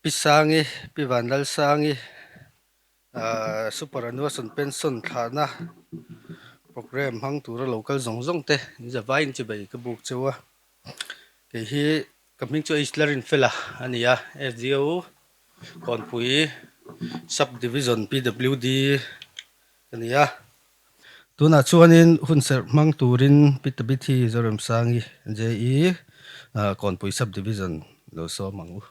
Pi Sangi, Pi Vanlalsangi ahh Superannuation Pension thlahna programme hmang tura lo kal zawng zawng te in zavaiin chibei ka buk cheu a. Kei hi ka hming chu Isla Rinfela a ni a, SDO Kawnpui Sub Division PWD ka ni a. Tunah chuanin hun serh hmang turin Pi Tabithi Zoremsangi JE Kawnpui Sub Division lo sawm ang u.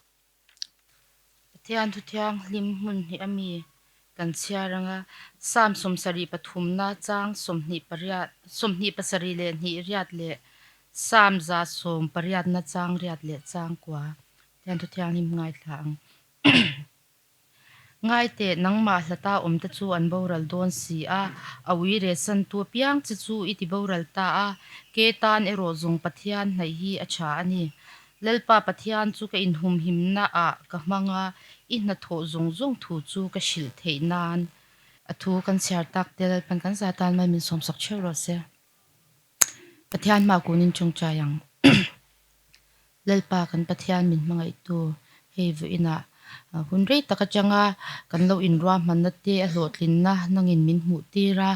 Pathian thu thianghlim hmun hnih a mi kan chhiar ang a, Psalm 73na chang 28 27 leh hnih riat leh Psalm 118na chang riat leh chang kua Pathian thu thianghlim ngaithla ang. Ngaiteh, nangmah hlata awmte chu an boral dawn si a, a ui rehsantu apiang che chu i ti boral ta a, ke tan erawh zawng Pathian hnaih hi a tha a ni. Lalpa Pathian chu ka inhumhimna ah ka hmang a, i hnathawh zawng zawng thu chu ka hrilh theih nan. A thu kan chhiar tak te Lalpan kan za tan mai min sawmsak theuh rawh se. Pathian hma kunin tawngtai ang. Lalpa kan Pathian min hmangaihtu hei vawiinah hun rei tak atanga kan lo inruahmanna te a hlawhtlinna nangin min hmuh tir a.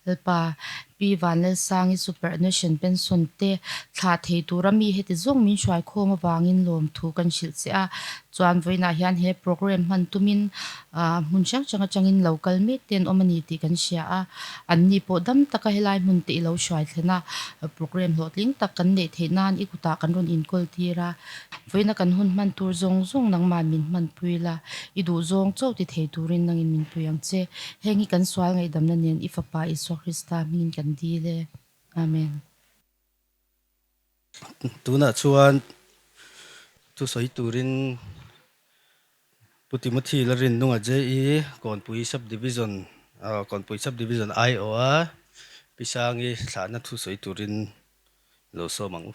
Lalpa Pi Vanlalsangi Superannuation Pension te thlah thei tura mi heti zawng min hruaikhawm avangin lawmthu kan hrilh che a. Chuan vawiinah hian he programme hman tumin hmun hrang hrang atangin lo kal mek te an awm a ni tih kan hria a, anni pawh dam taka helai hmun te i lo hruai thlen a, programme hlawhtling tak kan neih theih nan i kutah kan rawn inkawl tir a, vawiina kan hun hman tur zawng zawng nangmah min hmanpui la, i duh zawng chauh ti thei turin nangin min pui ang che. Heng hi kan sual ngaihdamna nen i Fapa Isua Krista hmingin kan dil e. Amen. Tunah chuan thusawi turin Pu Timothy Lalrinnunga JE Kawnpui Sub Division Kawnpui Sub Division aiawha Pi Sangi thlahna thusawi turin lo sawm ang u.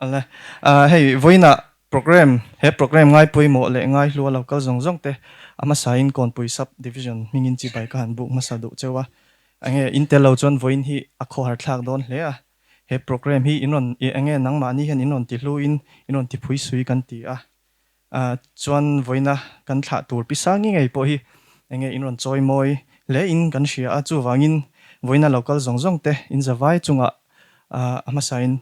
Ale, hei vawiinah programme, he programme ngai pawimawh leh ngai hlua lo kal zawng zawng te a hmasain Kawnpui Sub Division hmingin chibai ka han buk hmasa duh cheu a. Enge in tel lo chuan vawiin hi a khawhar thlak dawn hle a. He programme hi in rawn enge nangmahni hian in rawn ti hlu in in rawn ti phui sui kan ti a. Chuan vawiina kan thlah tur pi Sangi ngei pawh hi enge in rawn chawi mawi hle in kan hria a, chuvangin vawiina lo kal zawng zawng te in zavai chungah a hmasain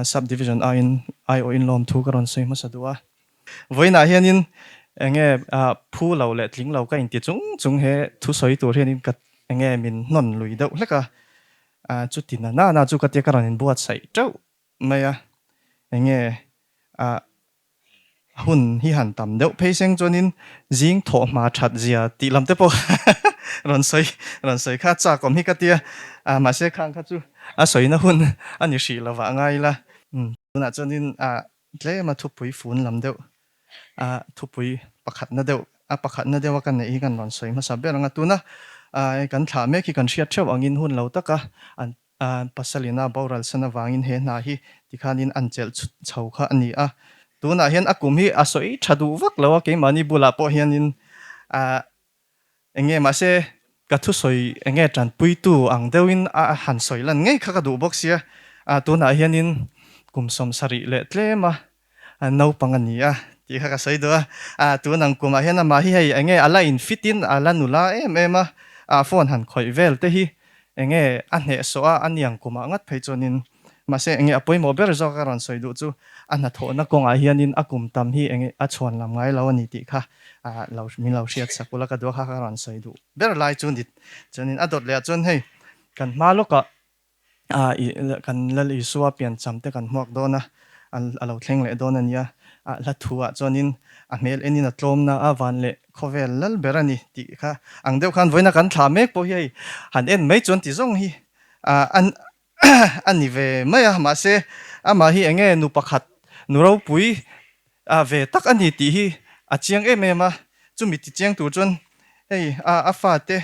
Sub Division aiin aiawhin lawmthu ka rawn sawi hmasa duh a. Vawiinah hianin enge phu lo leh tling lo ka inti chung chung he thusawi tur hianin ka enge min hnawn lui deuh hlek a, chuti na na chu ka tia ka rawn inbuatsaih teuh mai a, enge ah hun hi han tam deuh phei seng chuanin zing thawh hma that zia tih lam te pawh rawn sawi rawn sawi kha chak awm hi ka tia ah mahse khang kha chu a sawina hun a ni hrih lo vah ngai ila. Tunah chuanin ah tlema thupui fun lam deuh ah thupui pakhatna deuh a pakhatna deuh a ka neih hi kan rawn sawi hmasa ber ang a tuna ah kan thlah mek hi kan hriat theuh angin hun lo taka an A pasalina boral san avangin he hna hi tikhanin an chelh chho kha a ni a. Tunah hian a kum hi a sawi tha duh vak lo a, keimahni bulah pawh hianin eng nge mahse ka thusawi eng nge tanpuitu ang deuhin a han sawi lan ngei kha ka duh bawk sia. Tunah hianin kum 70 leh tlem a naupang a ni a tih kha ka sawi duh a, tun ang kumah hian amah hi hei enge a la in fit in a la nula em em a, a phone han khawih vel te hi enge a hnehsawh a, a niang kumah ngat phei chuanin mahse enge a pawimawh ber zawk a rawn sawi duh chu a hnathawhna kawngah hianin a kum tam hi enge a chhuan lam ngai lo a ni tih kha lo min lo hriat sak ula ka duh a kha ka rawn sawi duh ber lai chu ni chuanin a dawt leh ah chuan hei kan hma lawkah Kan Lal Isua piancham te kan hmuak dawn a, a lo thleng leh dawn a nia. A hla thu ah chuanin a hmel enin a tlawmna a van leh khawvel lal ber a ni tih kha ang deuh khan vawiina kan thlah mek pawh hi hei han en mai chuan ti zawng hi a ni ve mai a. Mahse amah hi enge nu pakhat nu ropui ve tak a ni tih hi a chiang em em a, chumi ti chiang tur chuan hei a fate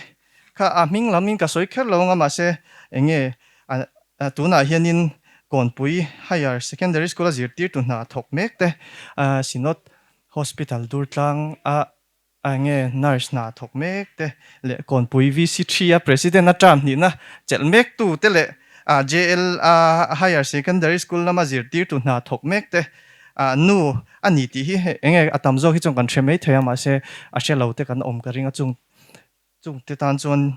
kha a hming lamin ka sawi kher lo ang a, mahse eng nge tunah hianin Kawnpui Higher Secondary School a zirtirtu hna thawk mek te Synod Hospital Durtlang a eng nge nurse hna thawk mek te leh Kawnpui VC3 a President a term hnihna chelh mek tu te leh JL Higher Secondary School lama zirtirtu hna thawk mek te. Nu a ni tih hi eng nge a tam zawk hi chuan kan hre mai thei a, mahse a hre lo te kan awm ka ring a, chung chungte tan chuan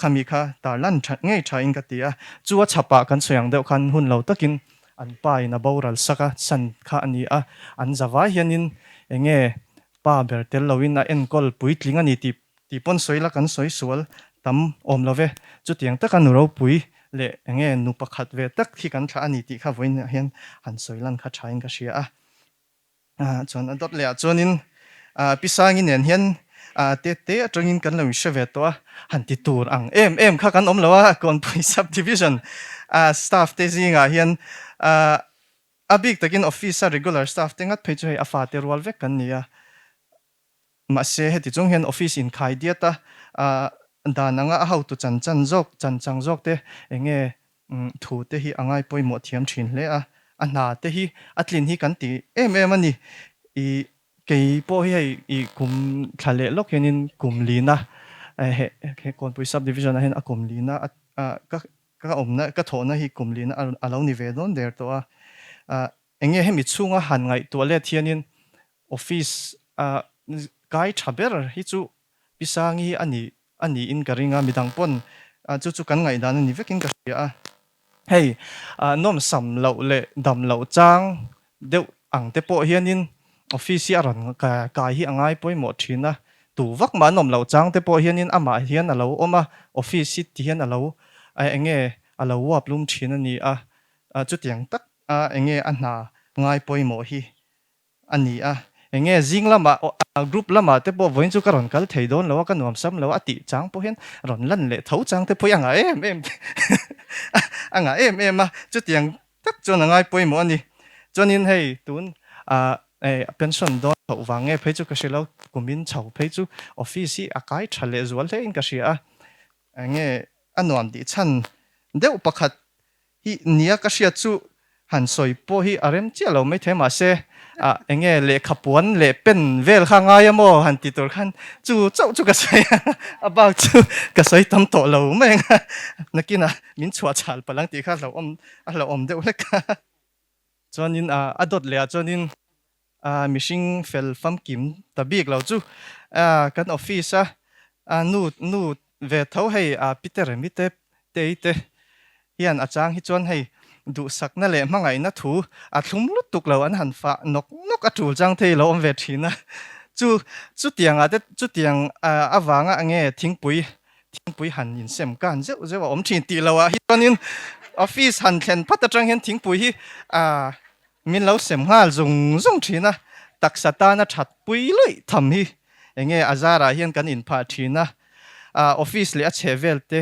khami kha tar lan that ngei tha in ka ti a. Chu a chhapah kan sawi ang deuh khan hun lo takin an pa in a boral sak a, san kha a ni a, an zavai hianin eng nge pa ber tel loin a enkawl puitling a ni tih Tih pawn sawi la kan sawi sual tam awm lo ve. Chutiang taka nu ropui leh eng nge nu pakhat ve tak hi kan thlah a ni tih kha vawiinah hian han sawi lan kha thain ka hria a. Chuan a dawt lehah chuanin Pi Sangi nen hian te te atangin kan lo inhre ve tawh a, han ti tur ang em em kha kan awm lo a, Kawnpui Sub Division staff te zingah hian a bik takin office a regular staff te ngat phei chu hei a fate rual vek kan ni a. Mahse, heti chung hian office inkhai diat a, dan anga a hotu chan chan zawk, chan chang zawk te eng nge thu te hi a ngai pawimawh thiam thin hle a, a hna te hi a tlin hi kan ti em em a ni. I kei pawh hi hei i kum thla leh lawk hianin kum lina he he Kawnpui Sub Division ah hian a kum lina a ka ka awmna ka thawhna hi kum lina a lo ni ve dawn der tawh a. Eng nge hemi chhunga han ngaihtuah let hianin Office a kai tha ber hi chu Pi Sangi hi a ni a niin ka ring a, midang pawn chu chu kan ngaihdan a ni vekin ka hria a. Hei nawmsam loh leh dam loh chang deuh ang te pawh hianin office hi a rawn kai hi a ngai pawimawh thin a, tu vak mah nawm loh chang te pawh hianin amah hian a lo awm a, office hi ti hian a lo eng nge a lo uap lum thin a ni a, chutiang tak a eng nge a hna ngai pawimawh hi A ni a, eng nge zing lamah group lamah te pawh vawiin chu ka rawn kal thei dawn lo a, ka nuam sam lo a tih chang pawh hian rawn lan leh tho chang te pawh hi a ngah em em a ngah em em a, chutiang tak chuan a ngai pawimawh a ni. Chuanin hei tun ah pension dawn chhoh vang nge phei chu ka hre lo, kumin chho phei chu office hi a kai tha leh zual hle in ka hria a, eng nge a nuam tih chhan deuh pakhat Hi nia ka hriat chu han sawi pawh hi a rem chiah lo maithei mahse ah eng nge lehkha puan leh pen vel kha ngai a maw han ti tur khan chu chauh chu ka sawi a, a bak chu ka sawi tam tawh lo mai ang a, nakinah min chhuah chhal palh ang tih kha a hlauhawm a hlauhawm deuh hlek a. Chuanin ah a dawt leh ah chuanin ah mihring fel famkim ta bik lo chu ah kan office a ah nu nu ve tho hei ah Peter Remi te Tei te hian a chang hi chuan hei duhsakna leh hmangaihna thu a thlum lutuk lo an han fah nawk nawk a tul chang thei lo awm ve thin a chu chutiang ah te chutiang avanga nge thingpui thingpui han insem kan zeuh zeuh a awm thin tih loh ah hi chuanin office han thlen phat atang hian thingpui hi ah min lo sem nghal zung zung thin a taksa tana that pui luih tham hi Enge a zarah hian kan inphah thin a, office leh a chheh vel te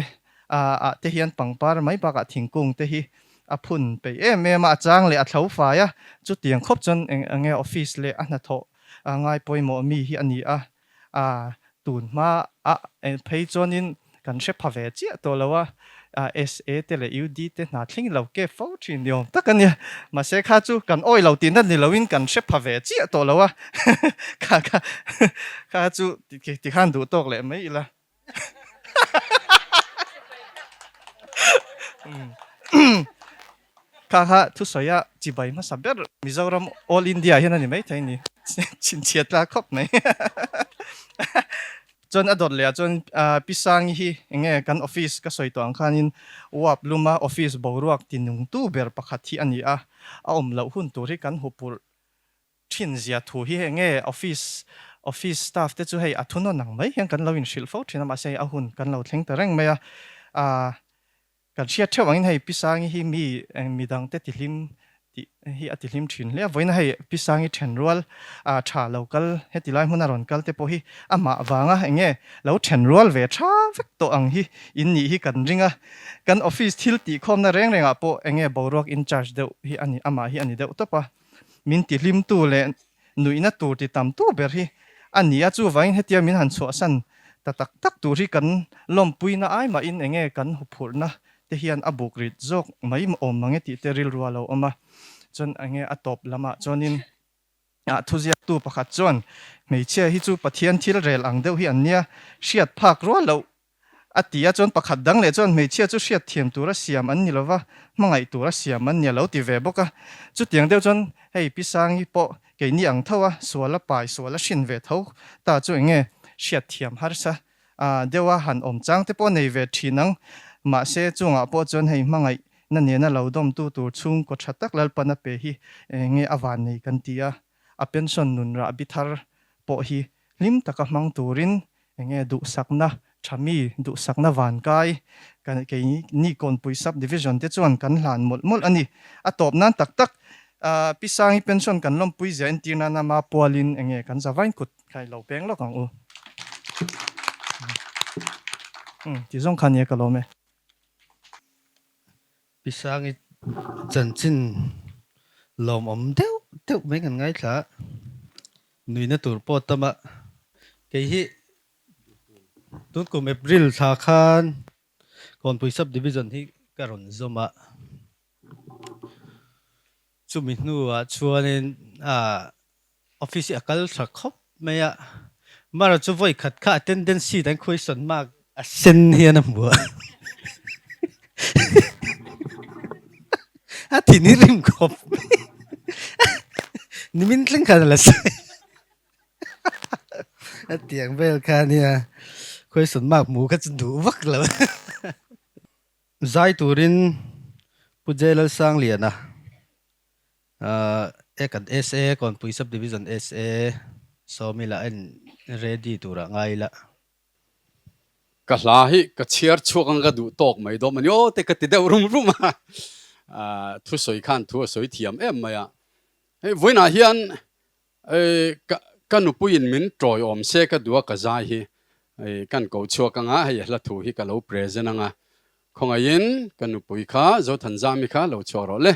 ah te hian pangpar mai bakah thingkung te hi a phun peih em em a, a chang leh a thlo fai a, chutiang khawp chuan enge office leh a hnathawh ngai pawimawh mi hi a ni a, tun hma ah phei chuanin Kan hre pha ve chiah tawh lo a, SA te leh UD te hna thleng lo kep fo thin ni awm tak a nia. Mahse kha chu kan awi lo tihna ni loin kan hre pha ve chiah tawh lo a, kha kha kha chu tikhan duh tawk leh mai ila. Kha kha thusawi a chibai hmasa ber Mizoram All India hian a ni maithei ni, chhinchhiat tlak khawp mai. Chuan a dawt leh ah chuan Pi Sangi hi eng nge kan office ka sawi tawh ang khanin uap luma office boruak ti nungtu ber pakhat hi a ni a, a awm loh hun tur hi kan hupurh thin zia thu hi eng nge office office staff te chu hei a thunawn ang mai hian kan lo inhrilh fo thin a mahse hei a hun kan lo thleng ta reng mai a, Kan hriat theuh angin hei Pi Sangi hi mi eng midangte tihlim tih hi a tihlim thin hle a, vawiin hei Pi Sangi thenrual tha lo kal heti lai hmuna rawn kal te pawh hi amah vanga eng nge lo thenrual ve tha vek tawh ang hi in nih hi kan ring a, kan office thil tihkhawmna reng rengah pawh eng nge boruak in charge deuh hi a ni amah hi a ni deuh tawp a, min tihlimtu leh Nuihna tur ti tam tu ber hi a ni a, chuvangin hetia min han chhuahsan ta tak tak tur hi kan lawmpuina ai mahin enge kan huphurhna te hian a buk rit zawk mai awm mange tih te rilru a lo awm a, chuan enge a tawp lamah chuanin thuziaktu pakhat chuan hmeichhia hi chu Pathian thil rel ang deuh hi an nia, hriat phak rual loh. A ti a, chuan pakhat dang leh chuan hmeichhia chu hriatthiam tura siam an ni lova, hmangaih tura siam an ni a lo ti ve bawk a. Chutiang deuh chuan hei Pi Sangi pawh keini ang tho a, sual a pai, sual a hrin ve tho ta chu eng nge hriatthiam harsa deuh a han awm chang te pawh nei ve thin ang. Mahse chungah pawh chuan hei hmangaih na nena lo dawmtu tur chhungkaw tha tak Lalpan a pe hi eng nge a vannei kan ti a, a pension nun rahbi thar pawh hi hlim taka hmang turin Enge duhsakna tha mi, duhsakna vankai kan kei ni Kawnpui Sub Division te chuan kan hlan mawlh mawlh a ni. A tawp nan tak tak Pi Sangi pension kan lawmpui zia entir nana ma pualin enge kan zavain kut kha i lo peng lawk ang u. Umm ti zawng kha nia ka lawm e. Pi Sangi chanchin lawmawm deuh deuh mai kan ngaithla a, nuihna tur pawh tam a, kei hi tun kum April thla khan Kawnpui Sub Division hi ka rawn zawm a, chumi hnuah chuanin office hi a kal tha khawp mai a, mara chu vawi khat kha attendance sheet an question mark a sen hian a hmu a, a thin hi rim khawp mai, nimin thleng khan a la sawi a tiang vel kha ania question mark hmu kha chu duh vak lo. Zai turin Pu J Lalsangliana. E kan SA Kawnpui Sub Division SA sawm ila en ready turah ngai ila. Ka hla hi ka chhiar chhuak ang ka duh tawk mai dawm a ni aw te ka ti deuh rum rum a, thusawi khan thu a sawi thiam em mai a. Hei vawiinah hian ka ka nupuiin min tawiawm se ka duh a ka zai hi kan ko chhuak ang a, hei hla thu hi ka lo present ang a, khawngaihin ka nupui kha Zothanzami kha lo chhuak rawh le.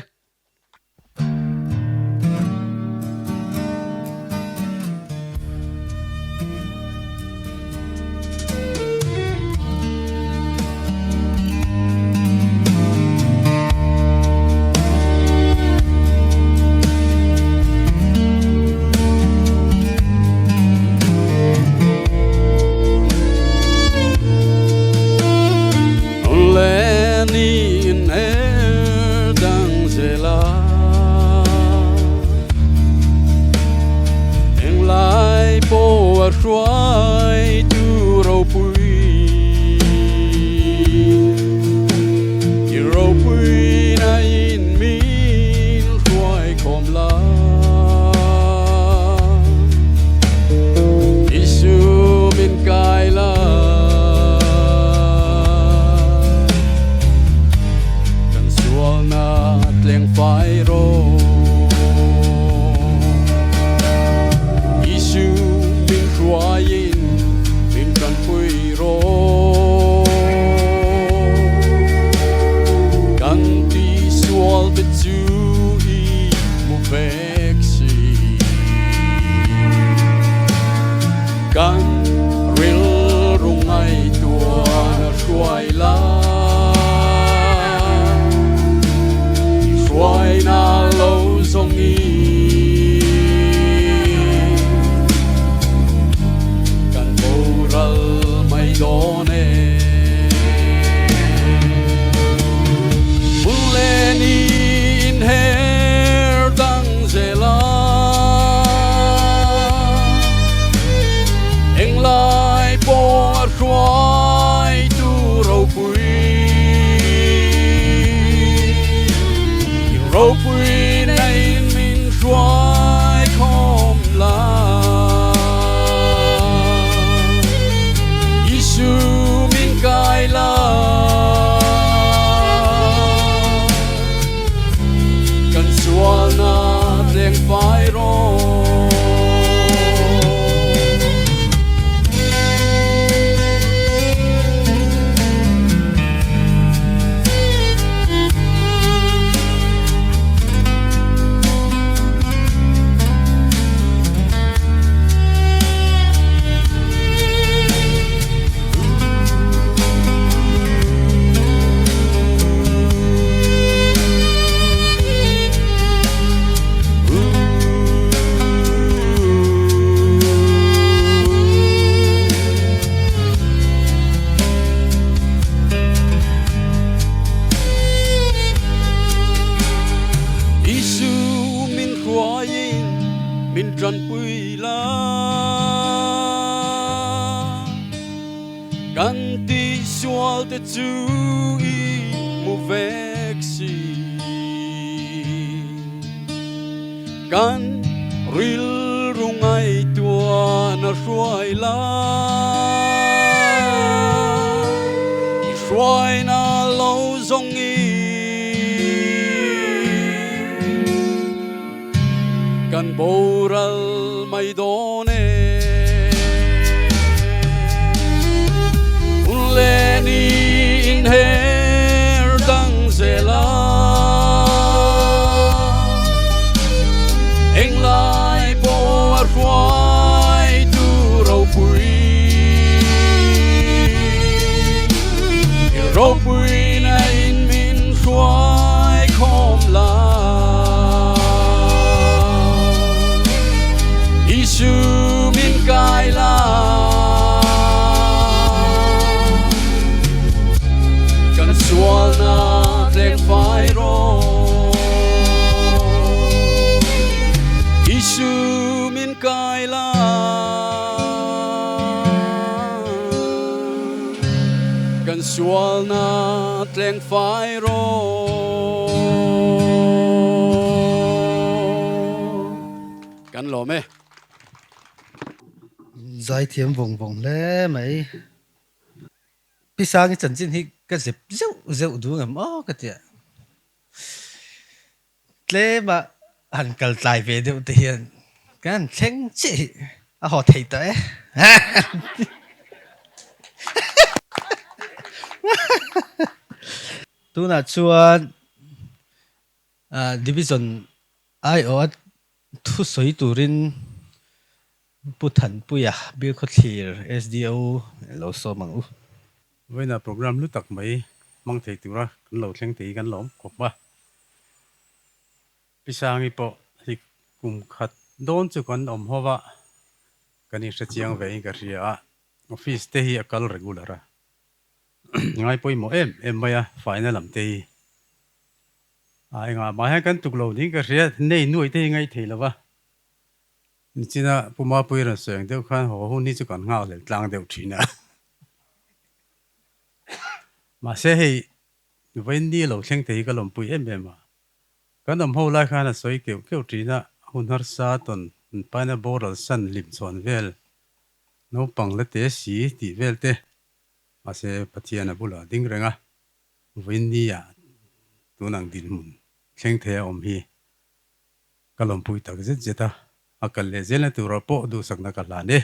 tihsual te chu i hmu vek si. Kan rilru ngaihtuahna hruai la, i hruaina lo zawng i. Kan boral mai dawn e. Hun leh ni inher dang zel a, englai pawh a hruaitu ropui. I ropuina in min hruai khawm la. Isu min kai la. Kan sualna tlek fai rawh. Isu min kai la. Kan sualna tleng fai rawh. Kan lawm e. Zaithiam vawng vawng hle mai. Pi Sangi chanchin hi ka zep zeuh zeuh duh ngam aw ka tia. Tlema han kal tlai ve deuh te hian kan han thleng chiah hi a haw thei tawh e. Tunah chuan Division aiawh a thusawi turin Pu Thanpuia Bilkhawthlir SDO lo sawm ang u. Vawiinah program hlu tak mai hmang thei tura kan lo thleng thei hi kan lawm khawp a. Pi Sangi pawh hi kum khat dawn chu kan awm ho va, kan inhre chiang ve in ka hria a, office te hi a kal regular a, ngai pawimawh em em mai a faina lam te hi. A engah mah hian kan tuk lo ding ka hria, nei nuai te hi ngaih thei lo va. Nichina Pu Mapui rawn sawi ang deuh khan haw hun hi chu kan nghak hlel tlang deuh thin a. Mahse hei vawiin ni lo thleng thei hi ka lawmpui em em a. Kan awm ho lai khan a sawi keuh keuh thin a, hun harsa tawn an paina boral san hlim chhawn vel, naupang la te si tih vel te. Mahse Pathian a bulah ding reng a, vawiin ni ah tun ang dinhmun thleng thei a awm hi Ka lawmpui tak zet zet a, a kal leh zelna turah pawh duhsakna ka hlan e.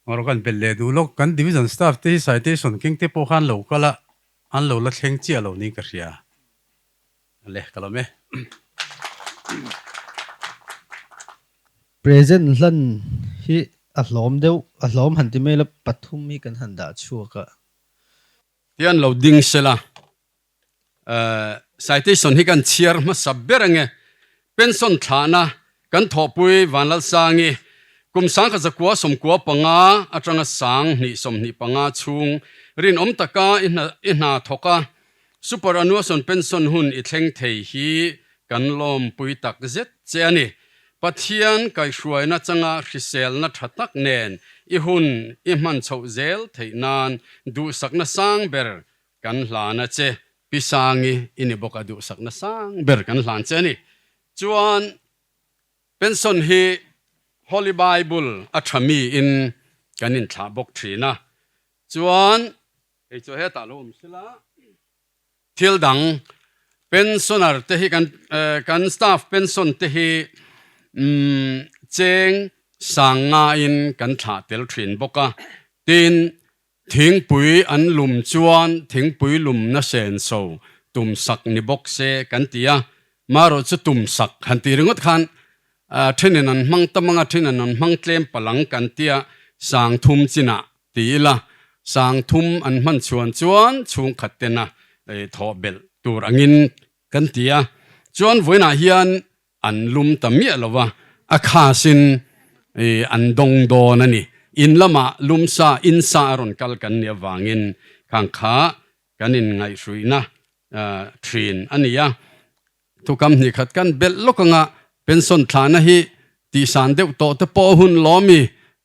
Ngarawh kan belh leh duh lawk, kan division staff te hi citation keng te pawh khan lo kal a, an lo la thleng chiah lo niin ka hria. Le, ka lawm e. Present hlan hi a hlawm deuh, a hlawm han ti mai la, pathum hi kan han dah chhuak a. Tian lo ding sela, Citation hi kan chhiar hmasa ber ange. Pension thlahna kan thawhpui Vanlalsangi kum 1945 atanga 2025 chhung rinawm taka i hna thawk a, superannuation pension hun i thleng thei hi kan lawmpui tak zet che a ni. Pathian kaihhruaina changa hriselna tha tak nen i hun i hman chhoh zel theih nan duhsakna sang ber Kan hlan a che, Pi Sangi i ni bawk a duhsakna sang ber kan hlan che a ni. Chuan pension hi Holy Bible a tha mi in kan inthlah bawk thin a. Chuan hei chu hetah lo awm sila thil dang pensioner te hi kan kan staff pension te hi cheng sang nga in kan thlah tel thin bawk a. Tin Thingpui an lum chuan thingpui lumna senso tumsak ni bawk se kan ti a, marawh chu tumsak han tih ringawt khan thenin an hmang tam anga thenin an hmang tlem palang kan tia sangthum chinah ti ila sangthum an hman chhuan chuan chhungkhat tena thawh belh tur angin kan ti a, chuan vawiinah hian An lum ta miah lo va, a khasin an dawng dawn a ni. In lamah lum sa, in sa a rawn kal kan nih avangin khang kha kan inngaihhruihna thin a ni a. Thukam hnih khat kan belh lawk anga pension thlahna hi tihsan deuh tawh te pawh hun lawmi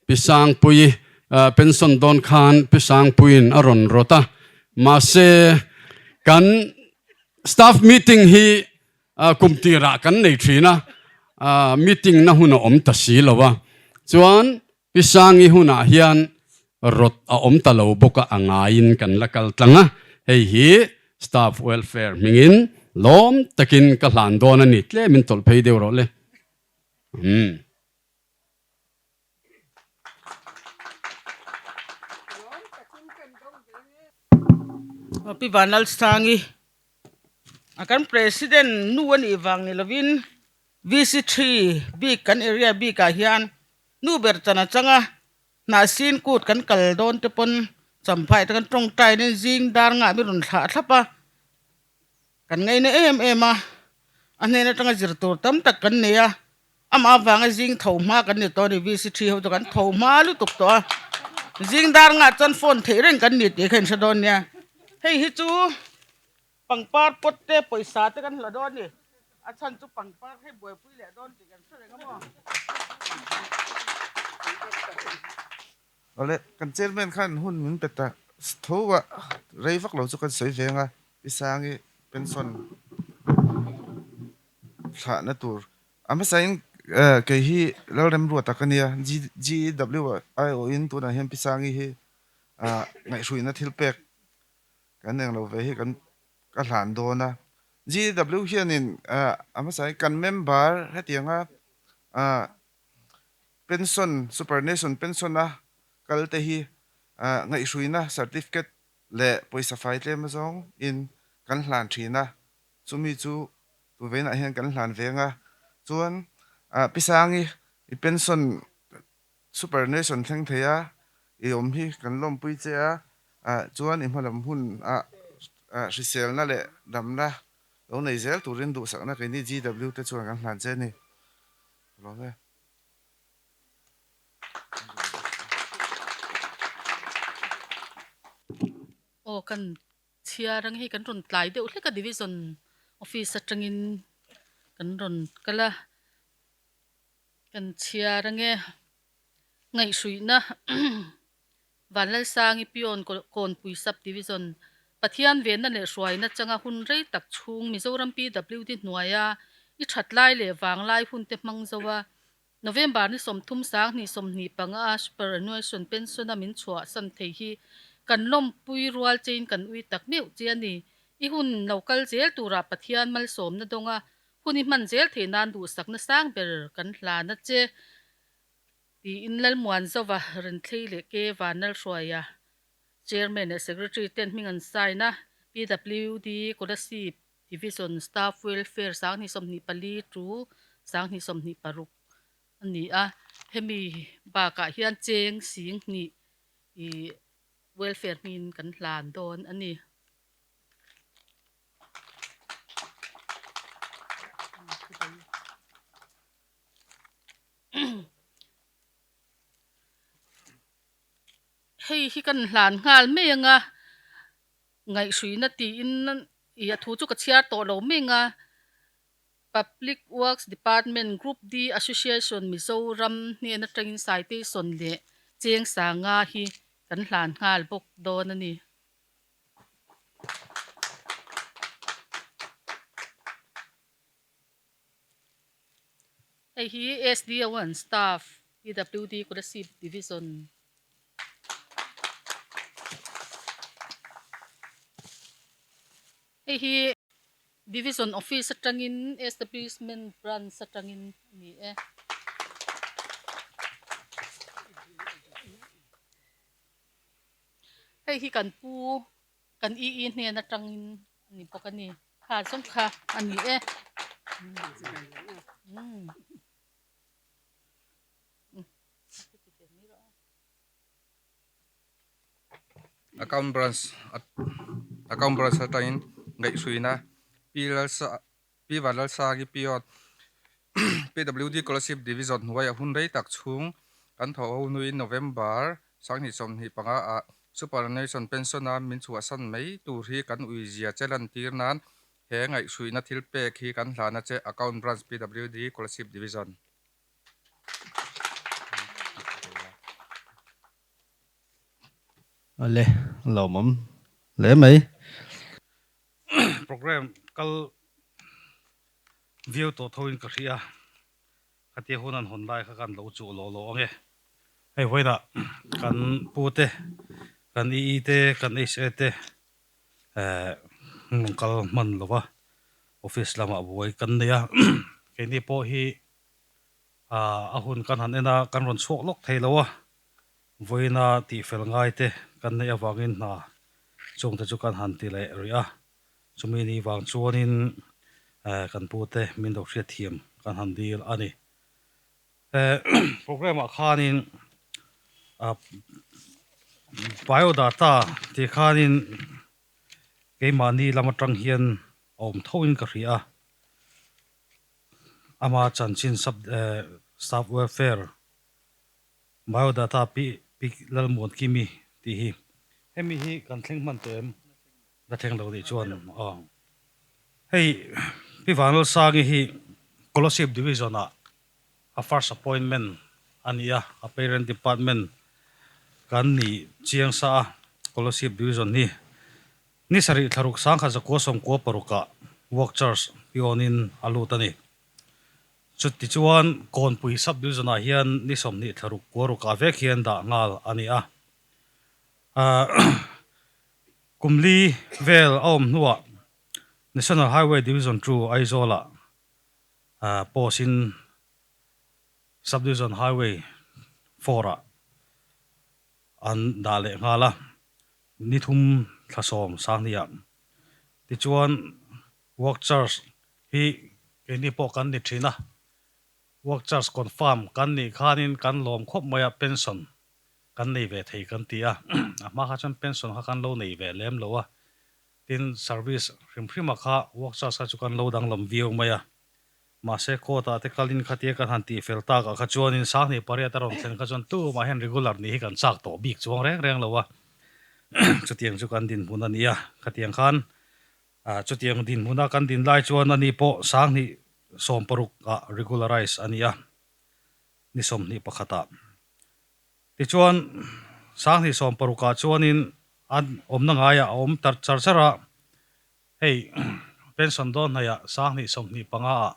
Pi Sangpui. Pension dawn khan Pi Sangpuiin a rawn rawt a, mahse kan staff meeting hi kum tirah kan nei thin a, meeting na hun a awm ta si lo a, chuan Pi Sangi hunah hian rawt a awm ta lo bawk a, a ngaiin kan la kal tlang a, hei hi staff welfare hmingin lawm takin ka hlan dawn a ni, tlemin tawlh phei deuh rawh le. Umm. Pi Vanlalsangi a kan President nu a nih vang ni lovin VC three bik kan area bikah hian nu ber chan a chang a, hnahsin kut kan kal dawn te pawn champhai te kan tawngtai nen zing dar ngah mi rawn thlah thlap a, kan ngaina em em a, a hnen atanga zir tur tam tak kan nei a. Amah avanga zing tho hma kan ni tawh a ni, VC three ho chu kan tho hma lutuk tawh a, zing dar ngah chuan phone theih reng kan ni tih kha in hre dawn nia. Hei hi chu pangpar pot te pawisa te kan hla dawn a ni, a chhan chu pangpar hei buaipui leh dawn tih kan hre reng a maw. Awle, kan chairman khan hun min pe ta tho a, rei vak lo chu kan sawi veng a, Pi Sangi pension thlahna tur A hmasain kei hi Lalremruata ka nia, GWIO in tunah hian Pi Sangi hi ngaihhruihna thil pek kan eng lo ve hi kan ka hlan dawn a. GW hianin a hmasain kan member hetianga pension, superannuation pension a kal te hi ngaihhruihna certificate leh pawisa fai tlem azawng in kan hlan thin a. Chumi chu tuvainah hian kan hlan veng a, chuan Pi Sangi i pension superannuation thleng thei a, i awm hi kan lawmpui che a, chuan i hmalam hun ah hriselna leh damna lo nei zel turin duhsakna keini GW te chuan kan hlan che a ni. Ka lawm e. Aw kan Chhiar ang hei kan rawn tlai deuh hlek a division office atangin kan rawn kal a kan chhiar ange ngaihhruihna Vanlalsangi Pion Kawnpui Sub Division Pathian venna leh hruaina changa hun rei tak chhung Mizoram PWD hnuaia i that lai leh vanglai hunte hmang zo a November ni 30 sanghnih 25 a superannuation pension a min chhuah san thei hi kan lawmpui rual chein kan ui tak meuh che a ni. I hun lo kal zel turah Pathian malsawmna dawnga hun i hman zel theih nan duhsakna sang ber kan hlan a che tiin Lalmuanzova Renthlei leh Ke Vanlalhruaia Chairman leh Secretary ten hming an sign a, PWD Kolasib Division Staff Welfare 2024 to 2026 a ni a, hemi bakah hian cheng sing hnih ih welfare hmingin kan hlan dawn a ni. Hei hi kan hlan nghal mai anga ngaihhruihna tiin ih a thu chu ka chhiar tawh lo meng a, Public Works Department Group D Association Mizoram hnen atangin citation leh cheng sanga hi kan hlan nghal bawk dawn a ni. Hei hi SDO and Staff, PWD Kolasib Division. Hei hi Division Office atangin Establishment Branch atangin a ni e. Hei hi kan pu kan EE hnen atangin a ni bawk a ni. Kha zawng kha a ni e. Account Branch Account Branch atangin ngaihhruina Pi Lalsa Pi Vanlalsangi Piot PWD Kolasib Division hnuaiah hun rei tak chhung kan thawh ho hnuin November 2025 ah Superannuation Pension a min chhuahsan mai tur hi kan uizia che lantir nan he ngaihhruihna thil pek hi kan hlana che Account Branch PWD Kolasib Division. Ale, lawmawm hle mai. Program kal viau tawh tho in ka hria. Khatia hun an hawn lai kha kan lo chuh lawh lawh ange. Hei vawiinah kan pu te, kan EE te, kan HA te hmun kal hman lova office lamah buai kan nei a. Keini pawh hi a hun kan han en a, kan rawn chhuak lawk thei lo a. Vawiina tihfel ngai te kan neih avangin hna chungte chu kan han ti leh rih a. Chumi ni vang chuanin kan pute min lo hriatthiam kan han dil a ni. He programme ah khanin biodata tih khanin keimahni lam atang hian a awm thoin ka hria a, ama chanchin sub staff welfare biodata pi pi Lalmuankimi tih hi hemi hi kan thleng hman tawh em? La thleng lo nih chuan aw. Hei Pi Vanlalsangi hi Kolasib Division ah a first appointment a ni a, a parent department kan ni chiang sa a, Kolasib Division hi ni sarih thlaruk sangkhat zakua sawmkua parukah work charge peon in a lut a ni. Chuti chuan Kawnpui Sub Division ah hian ni 20 thlaruk kua rukah vek hian dah nghal a ni a. Kum li vel a awm hnuah National Highway Division 2 Aizawlah post in Sub Division Highway 4 ah an dah leh nghal a, ni thum thla sawm sanghniah. Tichuan work charge hi keini pawh kan ni thin a, work charge confirm kan nih khanin kan lawm khawp mai a, pension kan nei ve thei kan ti a, a hma kha chuan pension kha kan lo nei ve lem lo a, tin service hrim hrim ah kha work charge kha chu kan lo danglam viau mai a, mahse court ah te kalin khatia kan han tih fel tak ah kha chuanin 1800 a rawn thlen kha chuan tumah hian regular nih hi kan chak tawh bik chuang reng reng lo a, chutiang chu kan dinhmun a ni a, khatiang khan chutiang dinhmun a kan din lai chuan ani pawh 2016 ah regularize a ni a, ni 21 ah. Tichuan, 2016 ah chuanin an awmna ngaiah a awm tar char char a, hei pension dawn hnaihah 2025 ah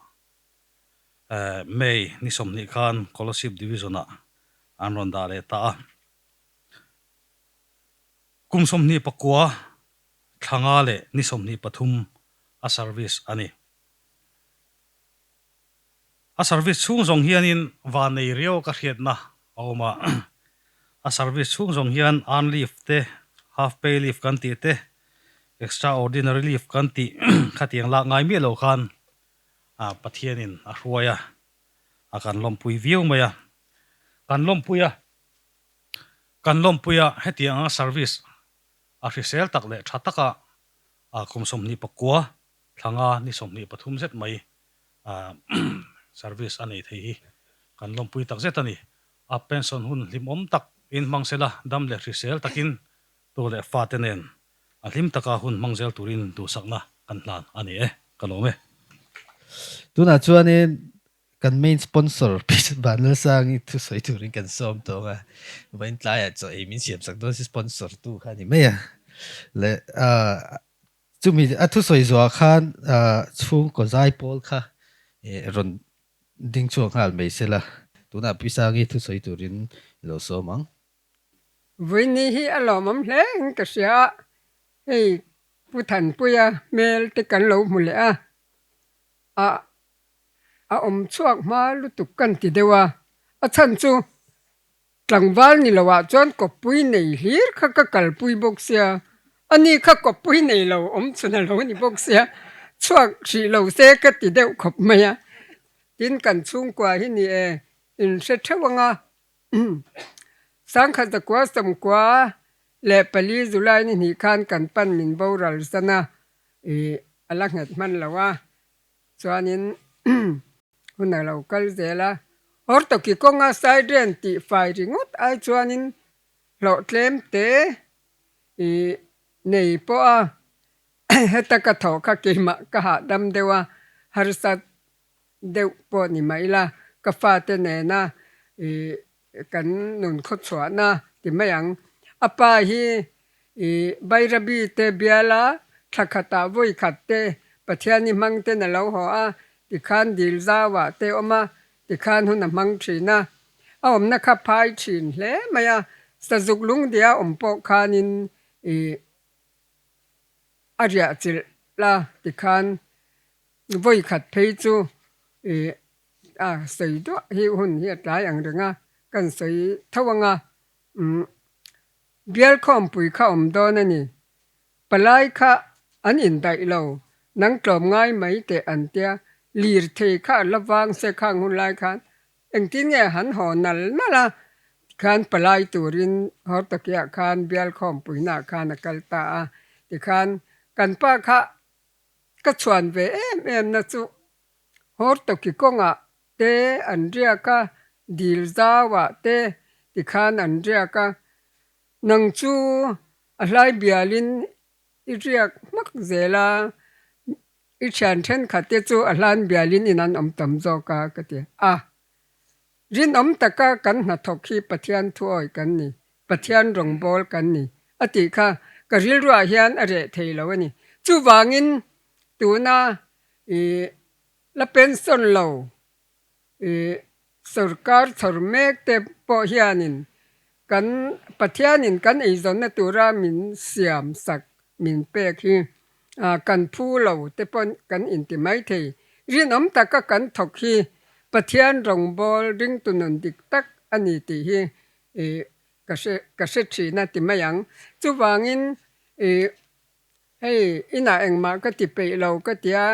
May ni 20 khan Kolasib Division ah an rawn dah leh ta a. Kum 29 thla nga leh ni 23 a service a ni. A service chhung zawng hianin van nei riau ka hriatna a awm a, a service chhung zawng hian earn leave te, half pay leave kan tih te, extra ordinary leave kan tih khatiang lak ngai miah lo khan Pathianin a hruai a, a kan lawmpui viau mai a. Kan lawmpui a, kan lawmpui a hetiang anga service a hrisel tak leh tha taka kum 29 thla nga ni 23 zet mai service a nei thei hi kan lawmpui tak zet a ni. A pension hun hlimawm tak in hmang sela dam leh hrisel takin tu leh fate nen a hlim taka hun hmang zel turin duhsakna kan hlan a ni e. Ka lawm e. Tunah chuanin kan main sponsor Pi Vanlalsangi thusawi turin kan sawm tawng a, vawiin tlaiah chaw ei min siamsak dawn si sponsor tu kha a ni mai a. Leh Chumi a thusawi zuah khan chhungkaw zai pawl kha rawn ding chhuak nghal mai sela, tunah Pi Sangi thusawi turin i lo sawm ang. Vawiini hi a lawmawm hle in ka hria a, hei Pu Thanpuia hmel te kan lo hmu leh a, a a awm chhuak hma lutuk kan ti deuh a, a chhan chu Tlangval ni loah chuan kawppui nei hlir kha ka kalpui bawk sia, ani kha kawppui nei lo awm chhun a lo ni bawk sia, chhuak hrih lo se ka ti deuh khawp mai a. Tin, kan chhungkua hi ni e, in hre theuh ang a. 1994 July ni hnih khan kan pan min boral zan a, ih a la nghet hman lo a, Chuanin hun a lo kal zel a, Hortoki kawnga Saidrian tih fai ringawt ai chuanin hlawh tlem te i nei pawh a, heta ka thawh kha keimah ka hahdam deuh a, harsa deuh pawh ni mai la, ka fate nena i kan nun khawchhuahna ti mai ang. A pa hi i Bairabi te biala thla khatah vawi khat te Pathiani hmang ten a lo haw a, tikhan dil zauah te awm a, tikhan hun a hmang thin a. A awmna kha phai thin hle mai a, sazuk lungdia awm pawh khanin i a riah chilh la tikhan vawi khat phei chu i a sawi duah hi hun hi a tlai ang reng a, kan sawi tho ang a. Umm bial khawmpui kha awm dawn a ni. Palai kha an indaih lo, nang tlawm ngai mai teh an tia, lirthei kha a la vang se khang hun lai khan engtin nge han haw nal nal a, tikhan palai turin Hortokiah khan bial khawmpuinaah khan a kal ta a, tikhan kan pa kha ka chhuan ve em em na chu Hortoki kawngah te an riak a, dil zauah te tikhan an riak a, nang chu a hlai bialin i riak hmak zel a, i thian thenkhat te chu a hlan bialin in an awm tam zawk a ka ti a. Rinawm taka kan hnathawk hi Pathian thuawi kan ni, Pathian rawngbâwl kan ni a tih kha ka rilruah hian a reh thei lo a ni. Chuvangin tuna i La pension lo i sorkar chhawr mek te pawh hianin kan Pathianin kan eizawnna tura min siam sak min pek hi kan phu lo te pawh kan inti mai thei. Rinawm taka kan thawk hi Pathian rawngbâwl ringtu nun dik tak a ni tih hi i ka hre ka hre thin a ti mai ang. Chuvangin i Hei, inah engmah ka ti peih lo ka tia,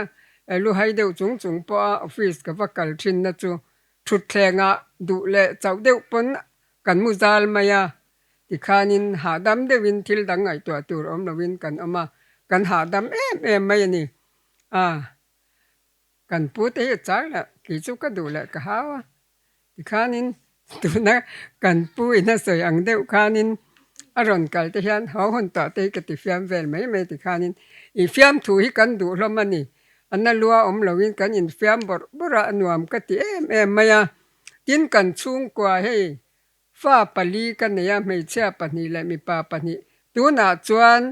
luhai deuh chung chung pawha office ka va kal thinna chu thutthlengah duh leh chauh deuh pawn kan mu zal mai a, tikhanin hahdam deuhin thil dang ngaihtuah tur awm loin kan awm a, kan hahdam em em mai a ni. A, kan pute hi a chang lah, kei chu ka duh leh ka hau a. Tikhanin tuna kan pu in a sawi ang deuh khanin a rawn kal te hian haw hun tawh te hi ka ti fiam vel mai mai tikhanin i fiamthu hi kan duh hlawm a ni. A na lua awm loin kan infiam bawrh bawrh a, a nuam ka ti em em mai a. Tin kan chhungkua hei fa pali ka nei a, hmeichhia pahnih leh mipa pahnih tunah chuan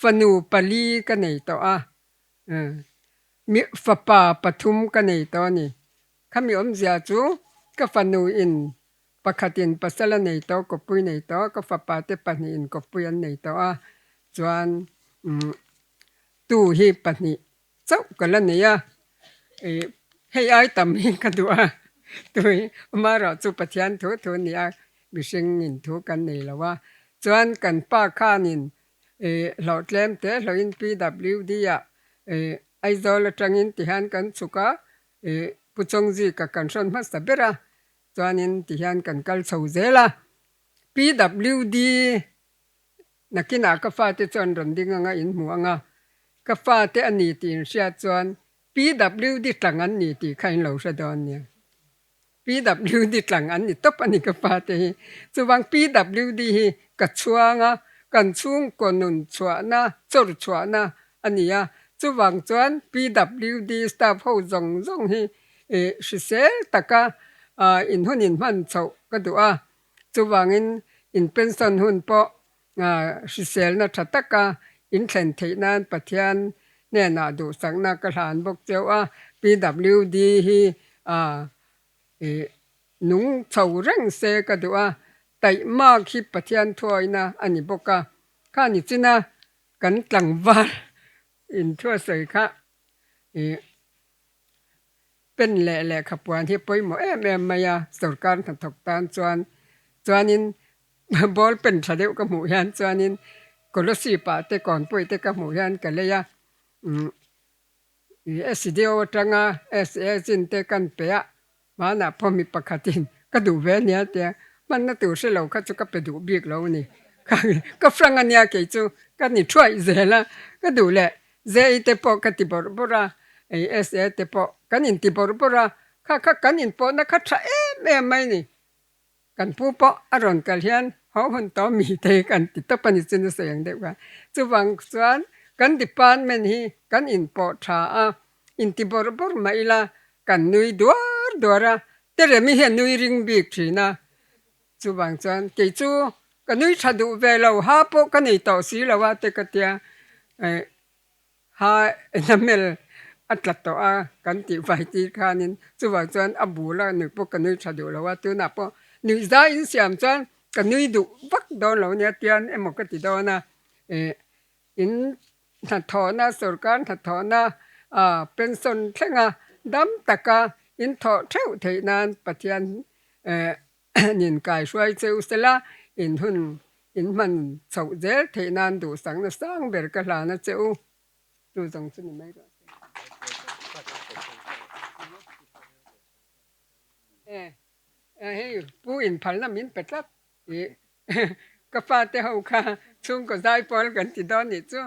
fanu pali ka nei tawh a, fapa pathum ka nei tawh a ni. Khami awmzia chu ka fanu in pakhat in pasal a nei tawh, kawppui nei tawh, ka fapa te pahnih in kawppui an nei tawh a, chuan tu hi pahnih chauh ka la nei a, ih hei ai tam hi ka duh a, tu hi amaherawh chu Pathian thu thu a ni a, mihring in thu kan nei lo a, chuan kan pa khanin ih hlawhtlem te hlawhin PWD ah ih Aizawl atangin tihian kan chhuk a, Ih, Pu Chawngzika kan hrawn hmasa ber a, chuanin tihian kan kal chho zel a. PWD nakinah ka fate chuan rawn ding anga in hmu ang a, ka fate a ni tih in hriat chuan PWD tlang an ni tih kha in lo hre dawn nia. PWD tlang an ni tawp a ni ka fate hi. Chuvang PWD hi ka chhuang a, kan chhungkaw nun chhuahna, chawr chhuahna a ni a. Chuvang chuan PWD staff ho zawng zawng hi hrisel taka in hun in hman chhoh ka duh a. Chuvangin in pension hun pawh hriselna tha taka in thlen theih nan Pathian hnenah duhsakna ka hlan bawk cheu a. PWD hi nung chho reng se ka duh a, taihmak hi Pathian thuawina a ni bawk a. Khani china kan tlangval inthuasawi kha Pen leh lehkha puan hi pawimawh em em mai a, sorkar hnathawk tan chuan. Chuanin ball pen tha deuh ka hmuh hian chuanin Kolasib ah te Kawnpui te ka hmuh hian ka lei a, umm SDO atanga SA chin te kan pe a, hmanah pawh mi pakhatin ka duh ve ania tia hmanna tur hre lo kha chu ka pe duh bik lo a ni. Ka frank ania kei chu ka ni thuaih zel a, ka duh leh ZI te pawh ka ti bawrh bawrh a, SA te pawh kan inti bawrh bawrh a, kha kha kan inpawhna kha tha em em mai ni. Kan pu pawh a rawn kal hian haw hun tawh mi te hi kan ti tawp a ni chu nasa ang deuh kha. Chuvang chuan kan department hi kan inpawh tha a, inti bawrh bawrh mah ila kan nui duar duar a, Teremi hi a nui ring bik thin a. Chuvang chuan kei chu. Ka nui tha duh ve lo, ha pawh ka nei tawh si lo a te ka tia. Ha enamel a tla tawh a kan tih vai tir khanin chuvang chuan a bul a nui pawh ka nui tha duh lo a, tunah pawh nuih zai in siam chuan ka nui duh vak dawn lo nia tian emaw ka ti dawn a, ih in hnathawhna sorkar hnathawhna ah pension thlenga dam taka in thawh theuh theih nan Pathian eh nin kaihruai cheu sela in hun in hman chhoh zel theih nan duhsakna sang ber ka hlan a che u. Chu zawng chu ni mai rawh se. Hei pu inphalna min pe tlat ih ka fate ho kha chhungkaw zai pawl kan ti dawn nih chu.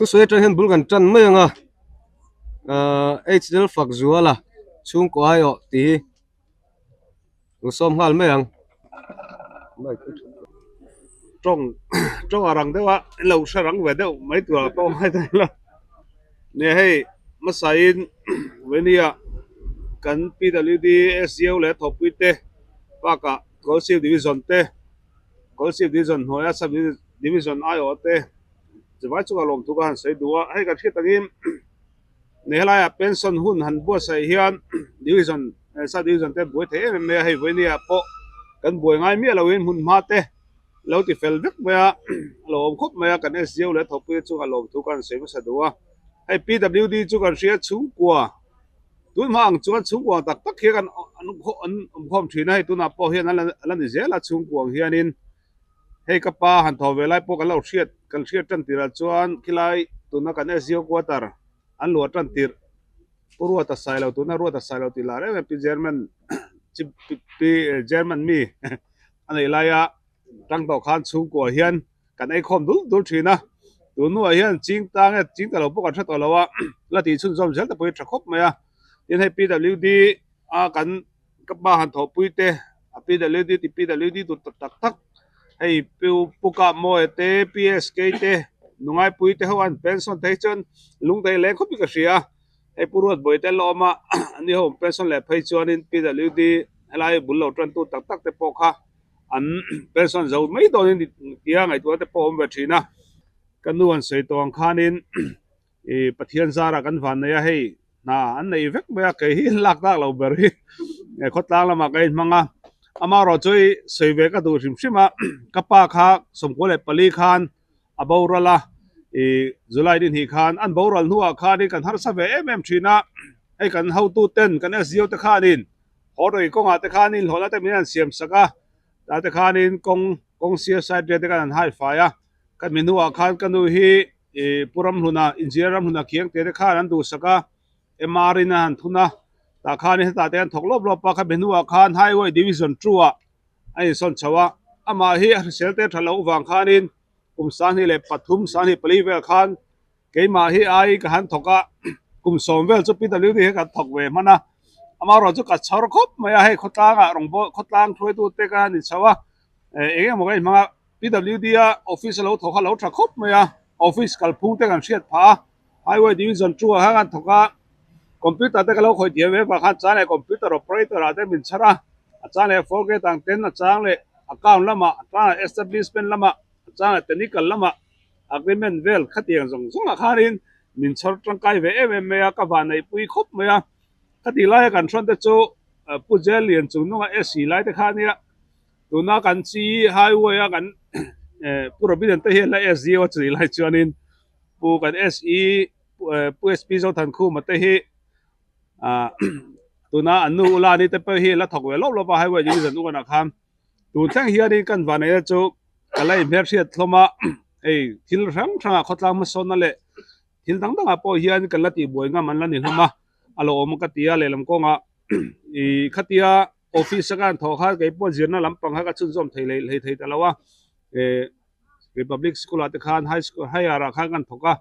Thusawi atang hian bul kan tan mai ang a ahh H Lal Fakzuala chhungkaw aiawh tih hi lo sawm nghal mai ang. Tawng tawng a rang deuh a lo hre rang ve deuh mai tur ah pawh ngai ta ila nia hei hmasain venia kan PWD SDO leh thawhpui te bakah Kawlsip Division te Kawlsip Division hnuaia Sub Division aiawh te chuvai chungah lawmthu ka han sawi duh a hei kan hriat angin Nei helaiah pension hun han buatsaih hian division sub division te buai thei em em mai a, hei vawinia pawh kan buai ngai miah loin hmun hma te Lo ti fel vek mai a, a lo awm khawp mai a, kan SDO leh thawkpuia chungah lawmthu kan sawi hmasa duh a. Hei PWD chu kan hria chhungkua, tun hma ang chuan chhungkua ang tak tak hi kan an awmkhawm thin a, hei tunah pawh hian a la ni zel a chhungkua ang hianin hei ka pa han thaw ve lai pawh kan lo hriat kan hriat tan tirah chuan khilai tuna kan SDO quarter an luah tan tirh Pu Ruata Sailo tuna Ruata Sailo tih lar em em Pi German Pi German mi a neih laia tang tawh khan chhungkua hian kan ei khawm dul dul thin a, tun hnuah hian ching tang e ching ta lo pawh kan hre tawh lo a, la tih chhunzawm zel te pawh hi tha khawp mai a, tin hei PWD a kan ka pa han thawhpui te a PWD ti PWD tur tak tak tak hei pu pu kah mawi te PSK te nungaipui te ho an pension te hi chuan lungdai leng khawp hi ka hria. Hei Pu Ruatbawi te lawm a, ani ho pension leh phei chuanin PWD helai bul lo tantu tak tak te pawh kha an pension zo mai dawnin tia ngaihtuahna te pawh a awm ve thin a. Ka nu an sawi tawh ang khanin ih Pathian zarah kan van nei a, hei hna an nei vek mai a, kei hi lak dak lo ber hi khawtlang lamah ka inhmang a. Amaherawhchu i sawi ve ka duh hrim hrim a, ka pa kha 14 khan a boral a, ih July ni hnih khan an boral hnuah khanin kan harsa ve em em thin a, hei kan hotu ten kan SDO te khanin haw rei kawngah te khanin hlawhna te min han siam sak a, tah te khanin kawng kawng sir side vel te khan an hai fai a, kan mi hnuah khan ka nu hi ih Pu Ramhluna Engineer Ramhluna Khiangte te khan an duhsak a, MR in a han thun a, tah khanin hetah te an thawk lawp lawp a, kha mi hnuah khan Highway Division 2 ah a insawn chho a, amah hi a hrisel te tha loh vang khanin kum 23, 24 vel khan keimah hi ai ka han thawk a, kum 10 vel chu PWD hi kan thawk ve hman a, amaherawhchu ka chhawr khawp mai a, hei khawtlangah rawngbâwl khawtlang hruaitu te ka han inchho a, eng emaw ka inhmang a, PWD a office a lo thawk a lo tha khawp mai a, office kalphung te kan hriat phah a, Highway Division 2 ah khan kan thawk a, computer te ka lo khawih thiam ve vang khan chang leh computer operator ah te min chhar a, a chang leh four gate ang ten a chang leh account lamah a chang leh establishment lamah a chang leh technical lamah agreement vel khatiang zawng zawng ah khanin min chhawr tangkai ve em em mai a, ka van neih pui khawp mai a, khati laia kan hrawn te chu Pu Jail Lian chung nunga SC lai te kha nia tuna kan chi highway a kan Pu Robin te hian la SDO a chei lai chuanin Pu kan SE Pu SP Zothankhuma te hi ah tuna an nu Ulani te pawh hi la thawk ve lawp lawp a highway division uanah khan tun thleng hianin kan vanneihna chu ka la inhmelhriat hlawm a hei thil hrang hrangah khawtlang hmasawnna leh thil dang dangah pawh hian kan la tihbuai ngam an la ni hlawm a a lo awm ka ti a lehlam kawngah ih khatia office a ka han thawh kha keipawh zirna lampang kha ka chhunzawm thei leh thei ta lo a eh. Republic School ah te khan High School Higher ah khan kan thawk a,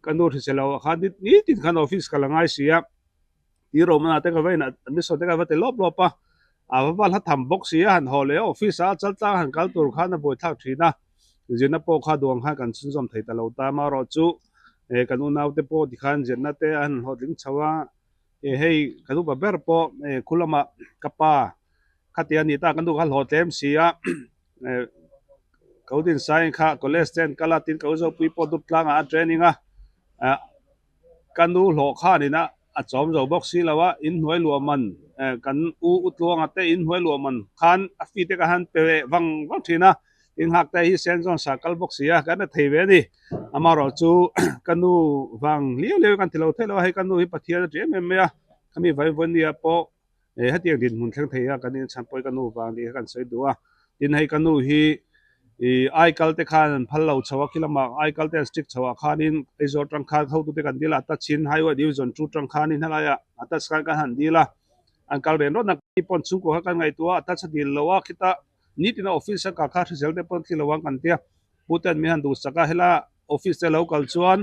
ka nu hrisel lo ah khan nitin khan office ka la ngai si a, tih rawhman ah te ka va in admission te ka va ti lawp lawp a, a va va hla tham bawk si a, han haw leh a office ah chal tlang han kal tur khan a buaithlak thin a, zirna pawh kha duang khan kan chhunzawm thei ta lo ta amaherawh chu eh kan unau te pawh tikhan zirna te an hlawhtling chho a, eh hei ka nupa ber pawh eh khu lamah ka pa khatia ni ta kan nu kha hlawhtlem si a. Eh ko din sai kha college ten kala tin ko zo pui pawh dup tlangah a training a eh ka nu hlawh khan ina a chawm zo bawk si lo a inhnuai luah man eh kan u u tluanga te inhnuai luah man khan a fee te ka han pe leh vang vang thin a tin nghak te hi Saint John's ah kal bawk si a kan la thei ve a ni amaherawhchu ka nu vang hliau hliau hi kan ti lo theih lo a hei ka nu hi Pathian a ti em em mai a khami vaivawnia pawh Eh hetiang dinhmun thleng thei a kan inchhan pawh hi ka nu vang tih kha kan sawi duh a, tin hei ka nu hi ih aikal te khan an phal lo chho a khi lamah aikal te an strict chho ah khanin Aizawl tang khan hotute kan dil a a touch in highway division 2 tang khanin helaiah a touch khan kan han dil a an kal ren rawt na khi pawn chhungkua kha kan ngaihtuah a a touch a dil lo a khita nitin a office a kal kha hrisel te pawn thli lo ang kan tia puten min han duhsak a hela office te lo kal chuan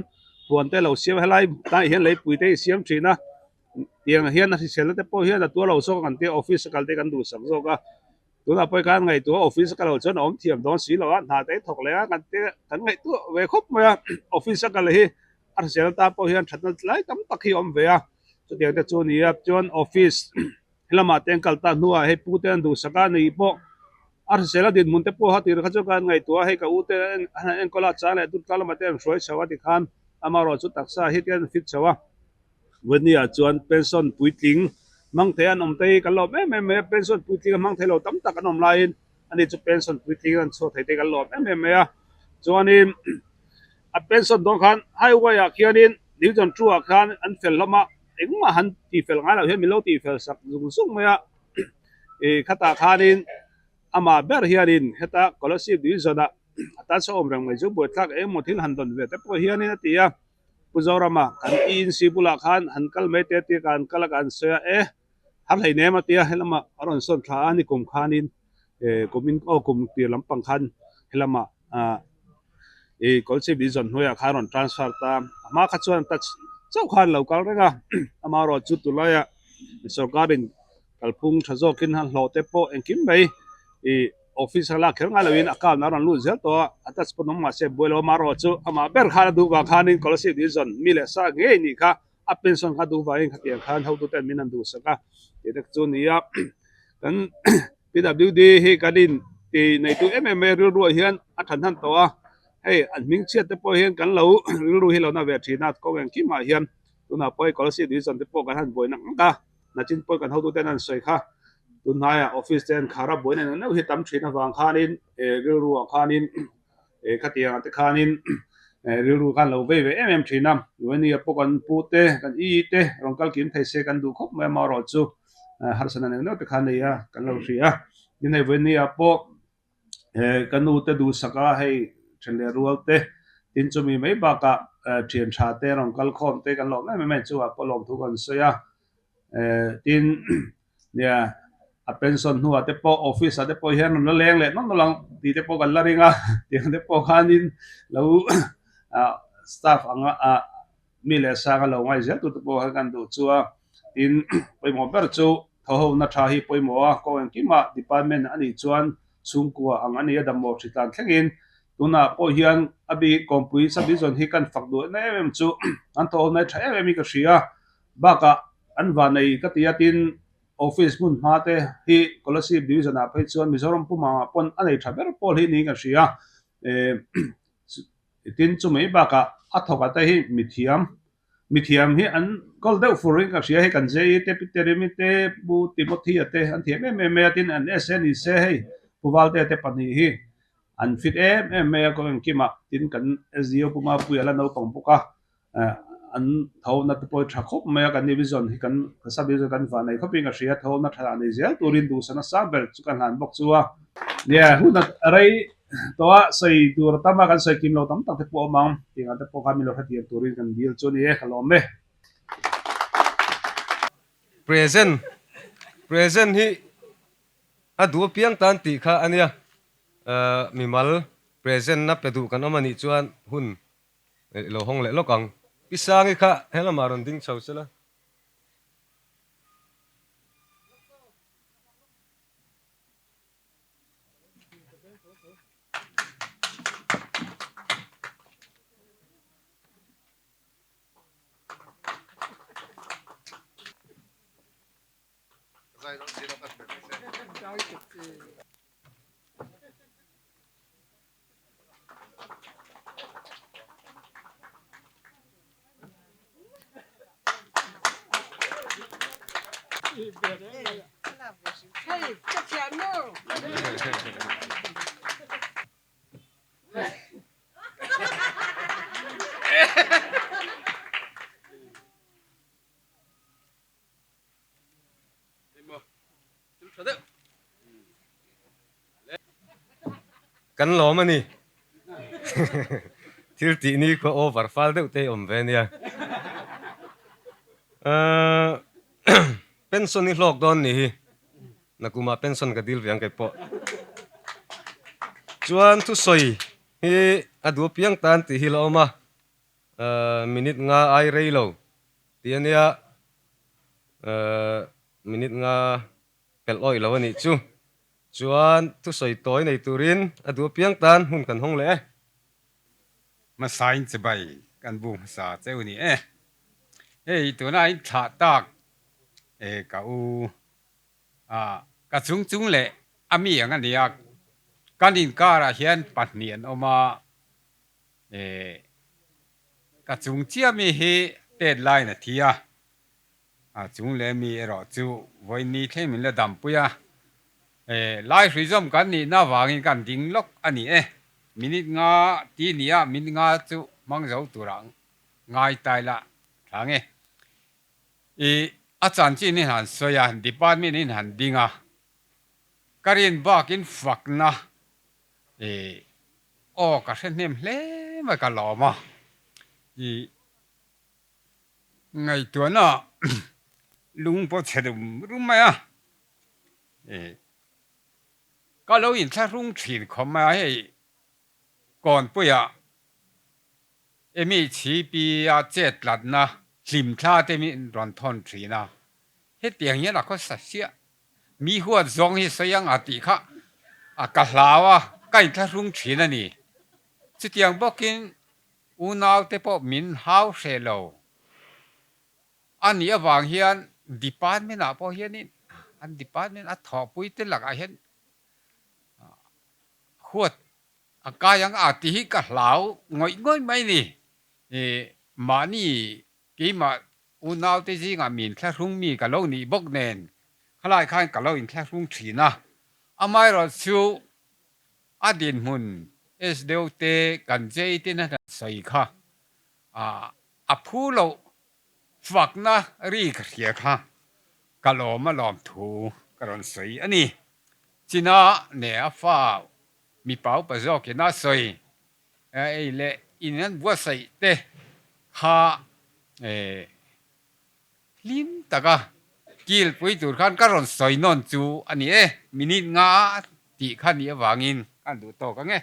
huan te lo siam a helai tah hian leipui te hi siam thin a. Tiang hian a hriselna te pawh hian a tuar lo zawk ang tia office a kal te kan duhsak zawk a, tunah pawh khan ngaihtuah office a kal loh chuan a awm thiam dawn si lo a, hna te thawk leh a kan te kan ngaihtuah ve khawp mai a, office a kal hi a hriselna tan pawh hian thatna lai tam tak hi a awm ve a, chutiang te chu a ni a, chuan office helamah te an kal ta hnuah hei pu te an duhsak a ni pawh a hriselna dinhmun te pawh a tir kha chu kan ngaihtuah a, hei ka u te an enkawl a chang leh dutla lamah te an hruai chho a tikhan amaherawhchu taksa hi te an fit chho a. Vawnia chuan pension puitling hmang thei an awm te hi kan lawm em em mai a, pension puitling a hmang thei lo tam tak an awm laiin Ani chu pension puitling an chhuah thei te kan lawm em em mai a. Chuanin a pension dawn khan highway ah khianin Division 2 ah khan an fel hlawm a, engmah han tihfel ngai lo hian min lo tihfel sak zung zung mai a. Ih khatah khanin amah ber hianin heta Kolasib Division ah a tan saw awm reng mai chu buaithlak engemaw thil han dawn ve te pawh hianin a ti a. Pu Zorama kan ENC bulah khan han kal mai te tia ka han kal a ka han sawi a, e har hlei nem a tia helamah a rawn sawn thla a ni kum khanin eh kumin aw kum tir lampang khan helamah ah ih Kolchip Division hnuaiah khan a rawn transfer ta a hma kha chuan touch chauh khan a lo kal reng a amaherawhchu chu tunlaiah sorkarin kalphung tha zawkin a hlawh te pawh engkim mai ih. Office a lak kher ngai loin account a rawn lut zel tawh a, a touch pawn awm mahse buai lo amaherawh chu amah ber khan a duh vang khanin Kolasib Division mi leh sa ngei nih kha a pension kha duh vangin khatiang khan hotuten min han duhsak a tih te chu ni a. Kan PWD hi kan in ti neitu em em mai rilruah hian a than han tawh a, hei an hming chhiat te pawh hian kan lo rilru hi lo na ve thin a, kawng engkimah hian tunah pawh hei Kolasib Division te pawh kan han buai nak nak a. Nachin pawh kan hotuten an sawi kha tunhnaiah office te an khar a, buaina neuh neuh hi tam thin avang khanin eh rilruah khanin eh khatiangah te khanin eh rilru khan lo vei ve em em thin a. Uenia pawh kan pu te kan i te rawn kal kim thei se kan duh khawp mai amaherawh chu harsatna neuh neuh te khan nei a kan lo hria a. Tin hei Uenia pawh eh ka nu te duhsak a hei then leh rual te tin chumi mai bakah eh thian tha te rawn kal khawm te kan lawm em em a chungah pawh lawmthu kan sawi a eh tin nia a pension hnuah te pawh office ah te pawh hian rawn la leng leh nawlh nawlh ang tih te pawh kan la ring a tiang te pawh khanin lo ah staff anga ah mi leh sang a lo ngai zel tur te pawh khan kan duh chu a tin pawimawh ber chu Thawhona tha hi pawimawh a, kawng engkimah department a nih chuan chhungkua ang a ni a damawh hritlan thlengin tunah pawh hian a bik kawngpui subdivision hi kan fak duh em em chu an thawhona hi tha em em hi ka hria bakah an vanei ka ti a tin office hmun hma te hi Kolasib division ah phei chuan Mizoram pumah pawn a nei tha ber pawl hi niin ka hria tin chumai bakah a thawk ah te hi mithiam Mithiam hi an kawl deuh fur in ka hria hei kan JE te Peter Rimi te Pu Timothy a te an thiam em em mai a tin an SA ni se hei Pu Valtea te pahnih hi an fit em em mai a kawng engkimah tin kan SDO Pu Mapuia la naupang bawk a an tho na te pawh hi tha khawp mai a kan division hi kan sub division kan van nei khawpin ka hria tho na tha nei zel turin duhsana sang ber chu ka hlan bawk chu a. Nia hun a rei Tawh a sawi tur a tam a, kan sawi kim lo tam tak te pawh a awm ang. Tiangah te pawh khan min lo hrethiam turin kan dil chu a ni e, ka lawm e. Present, Present hi a duh apiang tan tih kha a nia. Mimal present na pe duh kan awm a nih chuan hun lo hawng leh lawk ang. Pi Sangi kha he lamah rawn ding chho sela. Kan lawm a ni. Thil tih ni khaw over fal deuh te awm ve nia. Pension i hlawk dawn ni hi. Nakumah pension ka dil ve ang kei pawh. Chuan thusawi hi a duh apiang tan tih hi la awm a. Minute nga ai rei lo tih a nia. Minute nga pelh awih lo a nih chu. Chuan thusawi tawi nei turin a duh apiang tan hun kan hawng leh e. Hmasain chibai kan bu hmasa cheu ni e. Hei tuna in thlah tak e ka u a ka chung chung leh a mi ang a nia kan inkarah hian pahnih an awm a e ka chung chiah mi hi tet laiin a thi a. A chung leh mi erawh chu vawiin ni thleng min la dampui a. Lai hruizawm kan nihna avangin kan ding lawk a ni e. Minute nga ti nia minute nga chu hmang zo turah ngai tai la thlang e. I a chanchin in han sawi a, department in han ding a, ka rin bakin fakna i aw ka hre hnem hle mai ka lawm a. I ngaihtuahna lung pawh chhe rum rum mai a. Ka lo inthlahrung thin khawp mai a, hei Kawnpuiah MHCP a chet tlatna hlimthla te min rawn thawn thin a, hetiang hian a khawsa siah. Mi huat zawng hi sawi ang a tih kha a ka hlau a, ka inthlahrung thin a ni. Chutiang bawkin unaute pawh min hau hreh lo. A nih avang hian department ah pawh hianin an department a thawhpui te lakah hian huat a kai ang a tih hi ka hlau ngawih ngawih mai ni. Mahni keimah unaute zingah min thlahrung mi ka lo nih bawk nen khalai khan ka lo inthlahrung thin a, amaherawhchu a dinhmun S deuh te kan chei ten a sawi kha A phu loh fakna ri ka hria kha ka lawm a lawm thu ka rawn sawi a ni. China ne a fa mipa upa zawkin a sawi ei leh in an buatsaih te kha hlim taka kilpui tur khan ka rawn sawi nawn chu a ni e, minute nga tih kha nih avangin kan duh tawk ang e.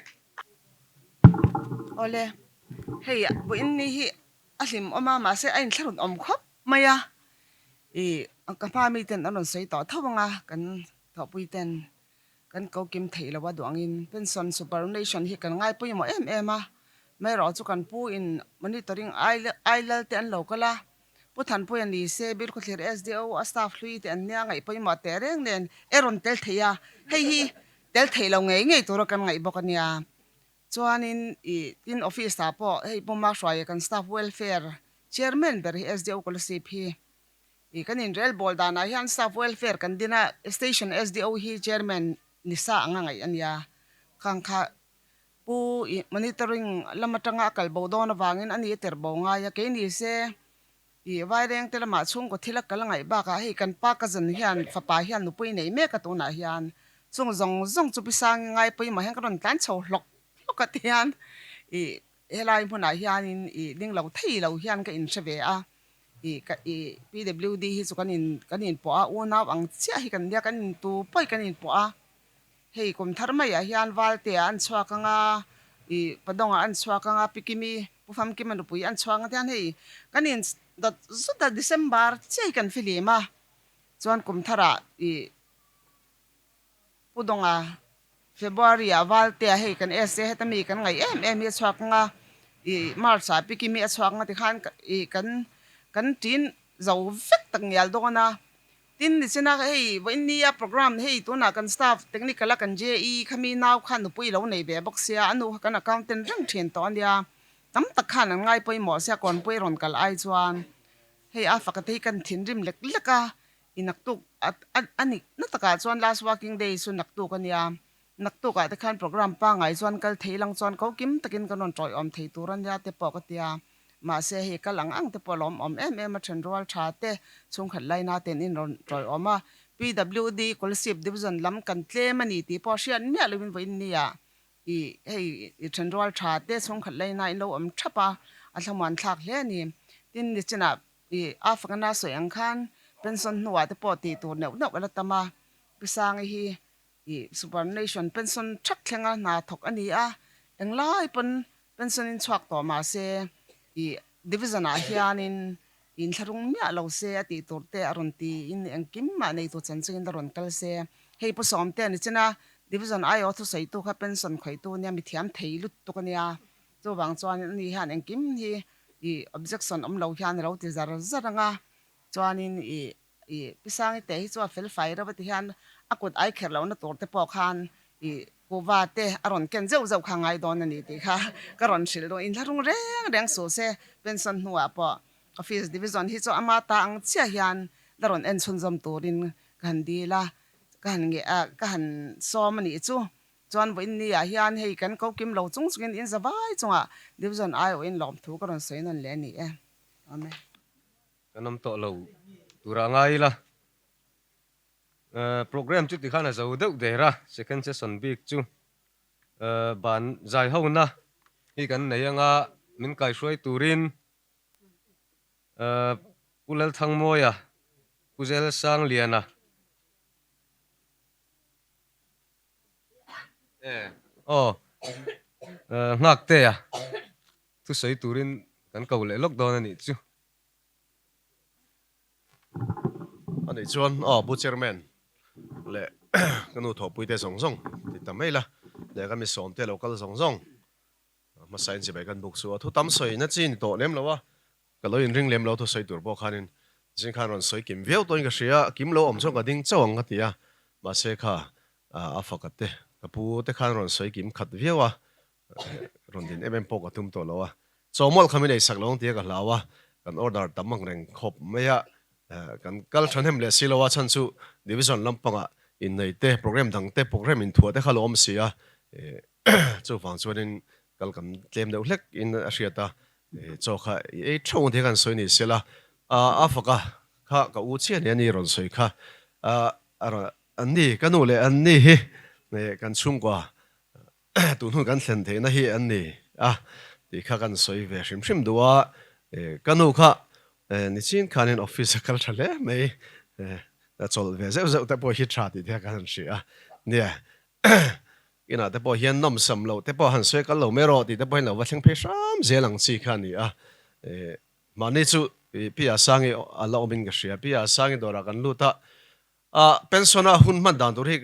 Awle, hei vawiin ni hi a hlim awm a, mahse a inthlahrun awm khawp mai a, ih ka hma mi ten an rawn sawi tawh tho ang a, kan thawhpui ten kan ko kim theih lo a duh angin pension superannuation hi kan ngai pawimawh em em a, maherawh chu kan pu in monitoring ai lal te an lo kal a, Pu Thanpuia ni se Bilkhawthlir SDO a staff hlui te an nia ngaih pawimawh teh reng nen e rawn tel thei a, hei hi tel theih lo ngei ngei tura kan ngaih bawk a nia. Chuanin ih tin office ah pawh hei Puma Hruaia kan staff welfare chairman ber hi SDO Kolasib hi ih kan inrel bawl danah hian staff welfare kan din a, station SDO hi chairman ni sa anga ngaih a nia, khang kha Pu i monitoring lam atanga a kal bo dawn avangin a ni a ter bo ngai a, kei ni se i Vaireng te lamah chhungkaw thil a kal a ngaih bakah hei kan pa cousin hian fapa hian nupui nei mek a tunah hian chung zawng zawng chu Pisangi ngai pawimawh hian ka rawn tlan chho hlawk hlawk a ti hian i helai hmunah hianin i ding lo thei lo hian ka inhre ve a i ka i PWD hi chu kan in kan inpawh a unau ang chiah hi kan nia kan intu pawi kan inpawh a. Hei kum thar maiah hian Valtea an chhuak ang a, ih Padawngah an chhuak ang a, Pi Kimi, Pu Famkima nupui an chhuak ang a tihian hei kan in dawt zut a December chiah hi kan fihlim a, chuan kum tharah ih Pu Dawnga February ah Valtea hei kan SA heta mi kan ngaih em em hi a chhuak ang a, ih March ah Pi Kimi a chhuak ang a tikhan ih kan kan ṭin zo vek tak ngial dawn a. Tin ni china hei vawiin nia program hei tunah kan staff technical a kan JE kha mi nau khan nupui lo nei ve bawk sia a nu kha kan accountant reng thin tawh a nia tam tak khan an ngai pawimawh sia kawnpui rawn kal ai chuan hei a faka te hi kan thinrim lek lek a i naktuk a ni na takah chuan last working day chu naktuk a nia naktuk ah te khan program pangai chuan kal thei lang chuan ko kim takin kan rawn tawiawm thei tur a nia te pawh ka tia. Mahse hei kal ang ang te pawh lawm awm em em a then rual tha te chhungkhat laina ten in rawn tawiawm a. PWD Kolasib Division lam kan tlem a ni tih pawh hriat miah loin vawiin nia i hei i then rual tha te chhungkhat laina in lo awm thap a, a thlamuan thlak hle a ni. Tin nichinah i a fakana sawi ang khan pension hnuah te pawh tih tur neuh neuh a la tam a. Pi Sangi hi I superannuation pension thak thlenga hna thawk a ni a, englai pawn pension in chhuak tawh mah se i division ah hianin inthlahrung miah lo se a tih tur te a rawn ti in engkim mah nei tur chanchin a rawn kal se. Hei Pu Sawmte a ni chin a, division aiawh thusawi tu kha pension khawih tu nia mithiam thei lut tuk a nia, chuvang chuan ani hian engkim hi i objection awm lo hian a lo ti zar zar ang a, chuanin i I Pi Sangi te hi chu a fel fai reuh a ti hian a kut ai kher lohna tur te pawh khan i kuhva te a rawn ken zeuh zeuh kha ngai dawn a ni tih kha ka rawn hrilh duh. Inthlarung reng reng suh se pension hnuah pawh office division hi chu ama ta ang chiah hian la rawn en chhunzawm turin ka han dil a. ka han nge a ka han sawm a nih chu. Chuan vawiin ni ah hian hei kan ko kim lo chung chungin in za vai chungah Division aiawhin lawmthu ka rawn sawi nawn leh a ni e. Amen. Kan awm tawh lo tur ah ngai ila. Program chu tikhan a zo deuh der a, second session bik chu ban zai ho na hi kan nei anga min kaihruai turin Pu Lalthangmawia, Pu Zelsangliana, aw Nghaktea thusawi turin kan ko leh lawk dawn a nih chu. A nih chuan aw Pu Chairman leh ka nu thawhpuite zawng zawng ti ta mai la, leh ka mi sawmte lo kal zawng zawng hmasa in chibai kan buk chu a thu tam sawi na chi ni tawh lem lo a, ka lo inring lem lo thu sawi tur pawh khanin zing khan rawn sawi kim viau tawhin ka hria, kim lo awm chuan ka ding chauh ang ka ti a, mahse kha a fakat te ka pu te khan rawn sawi kim khat viau a, Rawn din em em pawh ka tum tawh lo a, chaw mawlh kha min ei sak lo ang tia ka hlau a, kan order tam ang reng khawp mai a, kan kal thahnem leh si lo a, chhan chu division lampangah innei te, program dang te, program inthuah te kha lo awm si a, chuvang chuanin kal kan tlem deuh hlek in a hriat a, chaw kha i ei theuh ang tia kan sawi ni sela, a faka kha ka u chiah nia ni rawn sawi kha, an ni ka nu leh an ni hi kan chhungkua Tun hun kan thlen theihna hi an ni a tih kha kan sawi ve hrim hrim duh a, ka nu kha nichin khanin office a kal tha hle mai, a chawlh ve zeuh zeuh te pawh hi tha tih te kha kan han hria a, nia inah te pawh hian nawmsam loh te pawh han sawi kal lo mai rawh tih te pawh hian lo va thleng phei hram zel ang chi kha a ni a, mahni chu Pi Asangi a la awmin ka hria, Pi Asangi dawrah kan lut a, A pension a hun hman dan tur hi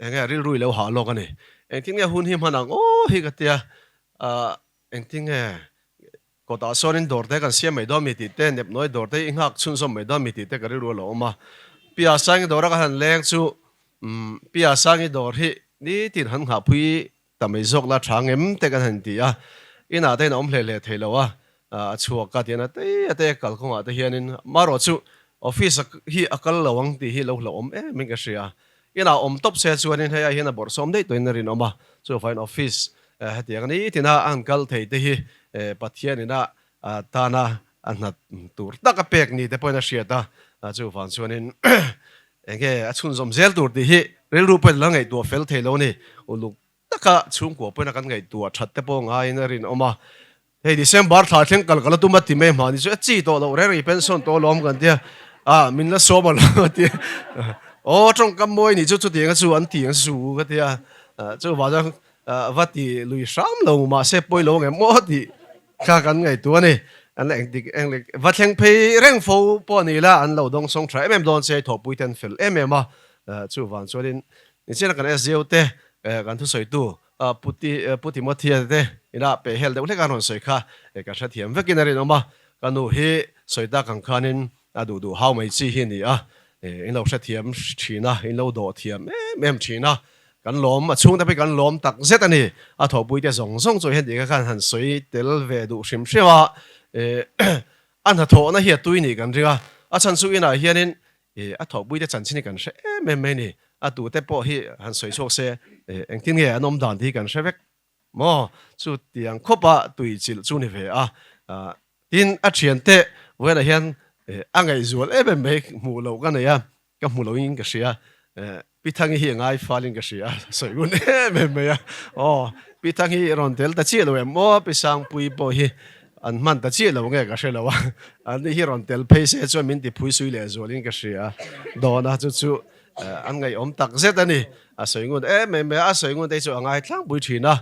eng nge rilru i lo hah lawk a ni. Engtin nge hun hi hman ang aw hi ka tia, engtin nge kawtah sawnin dawr te kan siam mai dawn mi tih te, nepnawi dawr te i nghak chhunzawm mai dawn mi tih te ka rilru a lo awm a. Pia Sangi dawra ka han leng chu Pia Sangi dawr hi nitin han nghahpui Ta mai zawk la tha ngem te kan han ti a, inah te hian a awm hle hle thei lo a, a chhuak ka tian a tei a te kalkawngah te hianin marawh chu office a hi a kal lo ang tih hi lo hlauhawm em in ka hria. Inah awm tawp se chuanin hei ai hian a bawrhsawm daih tawhin a rinawm a, chuvangin office hetiang nitin a an kal thei te hi Pathianin a tana a hna tur tak a pek ni te pawhin a hriat a, chuvang chuanin enge a chhunzawm zel tur tih hi rilru pawhin la ngaihtuah fel thei lo a ni. Uluk taka chhungkua pawhin a kan ngaihtuah that te pawh ngaiin a rinawm a, hei December thla thleng kal kal a tum a ti mai hmani chu a chi tawh loh reng reng pension tawh alawm kan tia, ah min la sawm alawm a ti aw tawngkam mawi nih chu chutiang a chu an ti ang su ka tia, chuvang chuan va ti lui hram lo mahse pawi lo ang em aw tih kha kan ngaihtuah a ni. An la engtik eng leh va thleng phei reng fo pawh a ni la, an lo dawng sawng tha em em dawn che, thawhpui te an fel em em a, chuvang chuanin nichina kan SDO te kan thusawitu Pu Pu Timothea te ina peh hel deuh hlek a rawn sawi kha ka hrethiam vekin a rinawm a, ka nu hi sawi tak ang khanin a duh duh hau mai chi hi a ni a, in lo hrethiam thin a, in lo dawh thiam em em thin a, kan lawm, a chhungte pawh hi kan lawm tak zet a ni. A thawhpuite zawng zawng chu hian tih kha khan han sawi tel ve duh hrim hrim a, a hnathawhna hi a tui nih kan ring a, a chhan chu inah hianin a thawhpuite chanchin hi kan hre em em mai a ni, a tute pawh hi han sawi chhuak se engtin nge an awm dan tih hi kan hre vek. Maw? Chu tiang khawpa tui chilh chu ni ve a. Tin, a thiante vawiinah hian a ngaihzual em em mai hmuh loh ka nei a, ka hmu loin ka hria. Pi Thangi hi a ngai falin ka hria, sawi ngun em em mai a. Aw, Pi Thangi hi rawn tel ta chiah lo em maw? Pi Sangpui pawh hi an hman ta chiah lo nge ka hre lo a. Anni hi rawn tel phei se chuan min tiphui sui lehzualin ka hria dawn a, chu chu An ngaihawm tak zet a ni. A sawi ngun em em mai a, a sawi ngun te hi chu a ngai tlangpui thin a,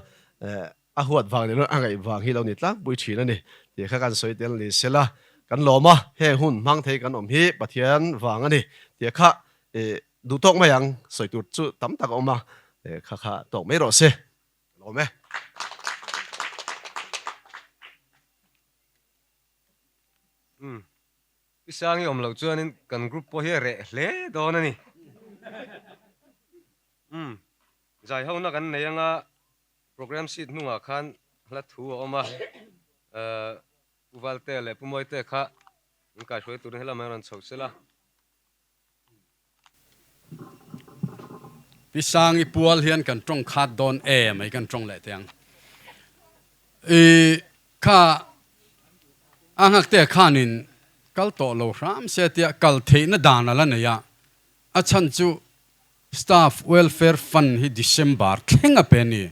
a huat vang leh a ngaih vang hi lo ni tlangpui thin a ni tih kha kan sawi tel ni sela, kan lawm a, heng hun hmang thei kan awm hi Pathian vang a ni tih kha duh tawk mai ang, sawi tur chu tam tak a awm a, kha kha tawk mai rawh se, ka lawm e. Umm. Pi Sangi awm loh chuanin kan group pawh hi a reh hle dawn a ni. Umm, zai hona kan nei anga program sheet hnungah khan hla thu a awm a, Pu Valte leh Pu Mawite kha an kaihruai turin helamah an rawn chhoh sela. Pi Sangi pual hian kan tawng khat dawn em ai kan tawng leh teh ang. I kha a nghakte khanin kal tawh lo hram se tia kal theihna dan a la nei a, a chhan chu Staff Welfare Fund hi December thleng a pe a ni.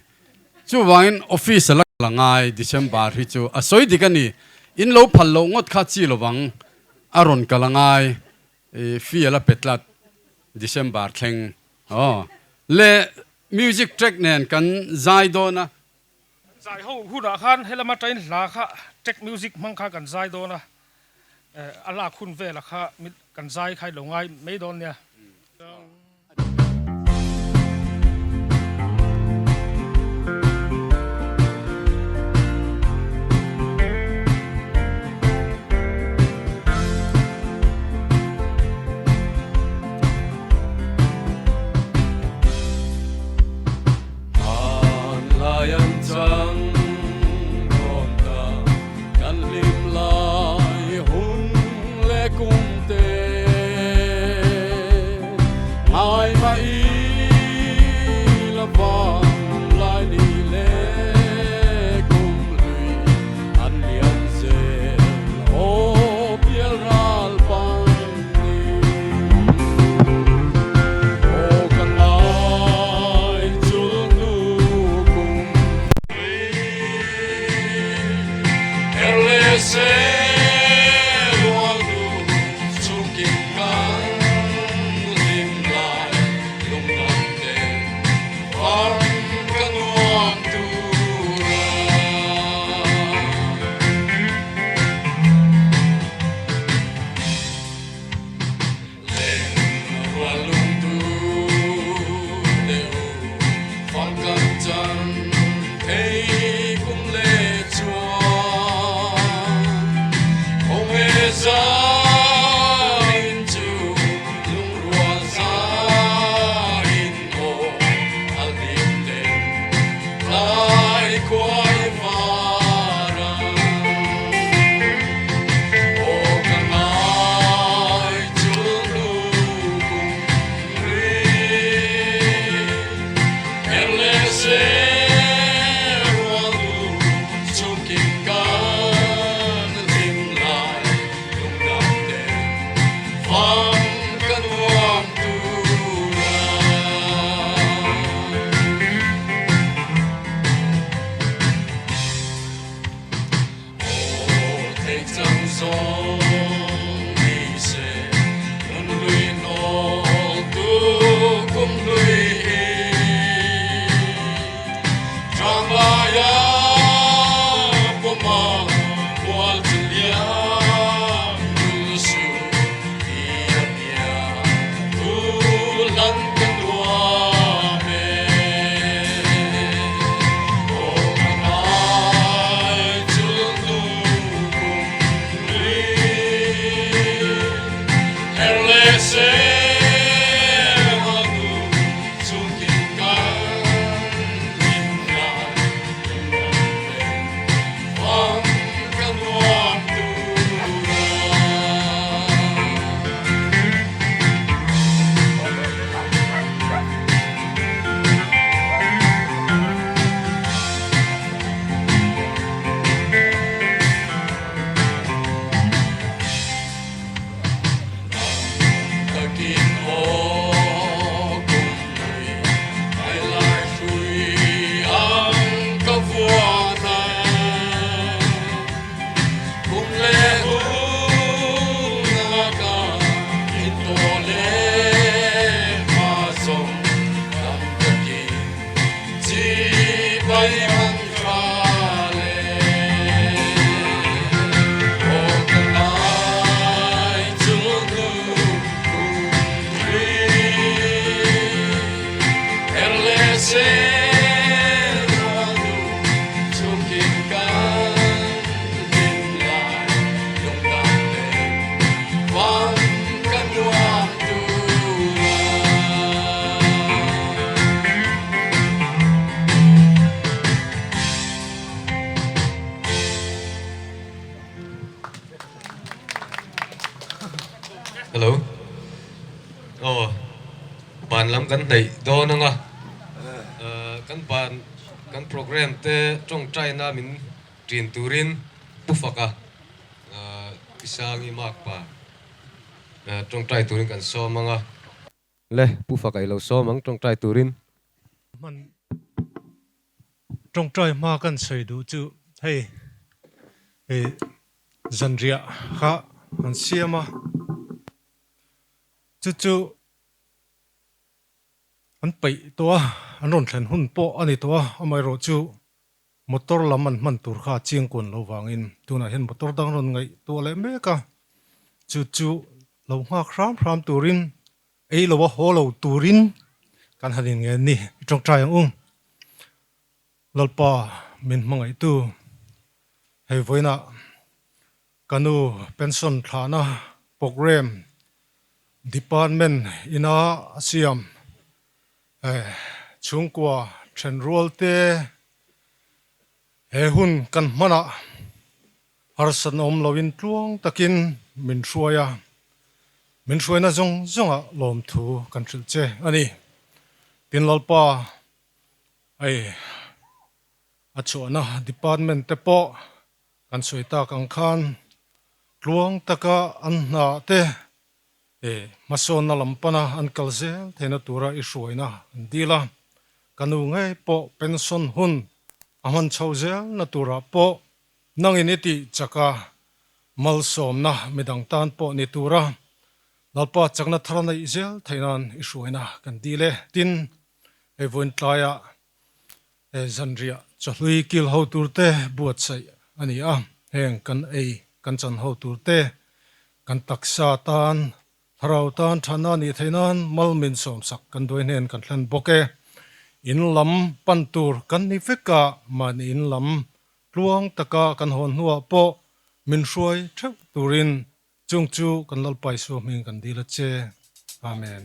Chuvangin office a la kal a ngai December hi chu a sawi dik a ni. In lo phal loh ngawt kha chi lovang a rawn kal a ngai i fee a la pe tlat December thleng aw. Le music track nen kan zai dawn a. Kan zai ho hunah khan helama tain hla kha track music hmang kha kan zai dawn a, a lak hun velah kha kan zai kha i lo ngai mai dawn nia. Hmanlai an chang rawn ta kan hlim lai hun leh kum te ngai mah i la vang lai ni leh kum hlui an liam zel aw bial ral pang ni. Aw ka ngai chul hnu kum hlui her leh se rual hnu chungkim kan hlim lai lungdam te far ka nuam tura. Hello. Aw. Ban lam kan hnaih dawn anga kan ban kan program te tawngtaina min ṭin turin Pu Faka Pisangi Makpa tawngtai turin kan sawm anga. Le, Pu Faka i lo sawm ang tawngtai turin. Hman tawngtai hma kan sawi duh chu hei hei zanriah kha an siam a, chu chu an peih tawh a, an rawn thlen hun pawh a ni tawh a, amaherawh chu motor lam an hman tur kha a chiang kuan lo vangin tunah hian motor dang rawn ngaihtuah leh mek a, chu chu lo nghak hram hram turin ei lo a haw lo turin kan han inngen ni i tawngtai ang u. Lalpa min hmangaihtu hei vawiinah ka nu pension thlahna programme department ina a siam chhungkua thenrual te he hun kan hmanah harsatna awm loin tluang takin min hruai a, min hruaina zawng zawngah lawmthu kan hrilh che a ni. Tin Lalpa hei a chhuahna department te pawh kan sawi tak ang khan tluang taka an hna te hmasawnna lam pana an kal zel theihna tura i hruaina an dil a, ka nu ngei pawh pension hun a hman chho zelna turah pawh nangin i tih chak a, malsawmna midang tan pawh ni tura Lalpa chakna thar neih zel theih nan i hruaina kan dil e. Tin, hei vawiin tlaiah zanriah chawhlui kil ho turte buatsaih a ni a, heng kan ei kan chan ho turte kan taksa tan thlarau tan thana a nih theih nan mal min sawmsak kan duai hnen kan thlen bawk e. In lam pan tur kan ni vek a, mahni in lam tluang taka kan hawn hnuah pawh min hruai theuh turin chung chu kan Lalpa Isua hming kan dil a che. Amen.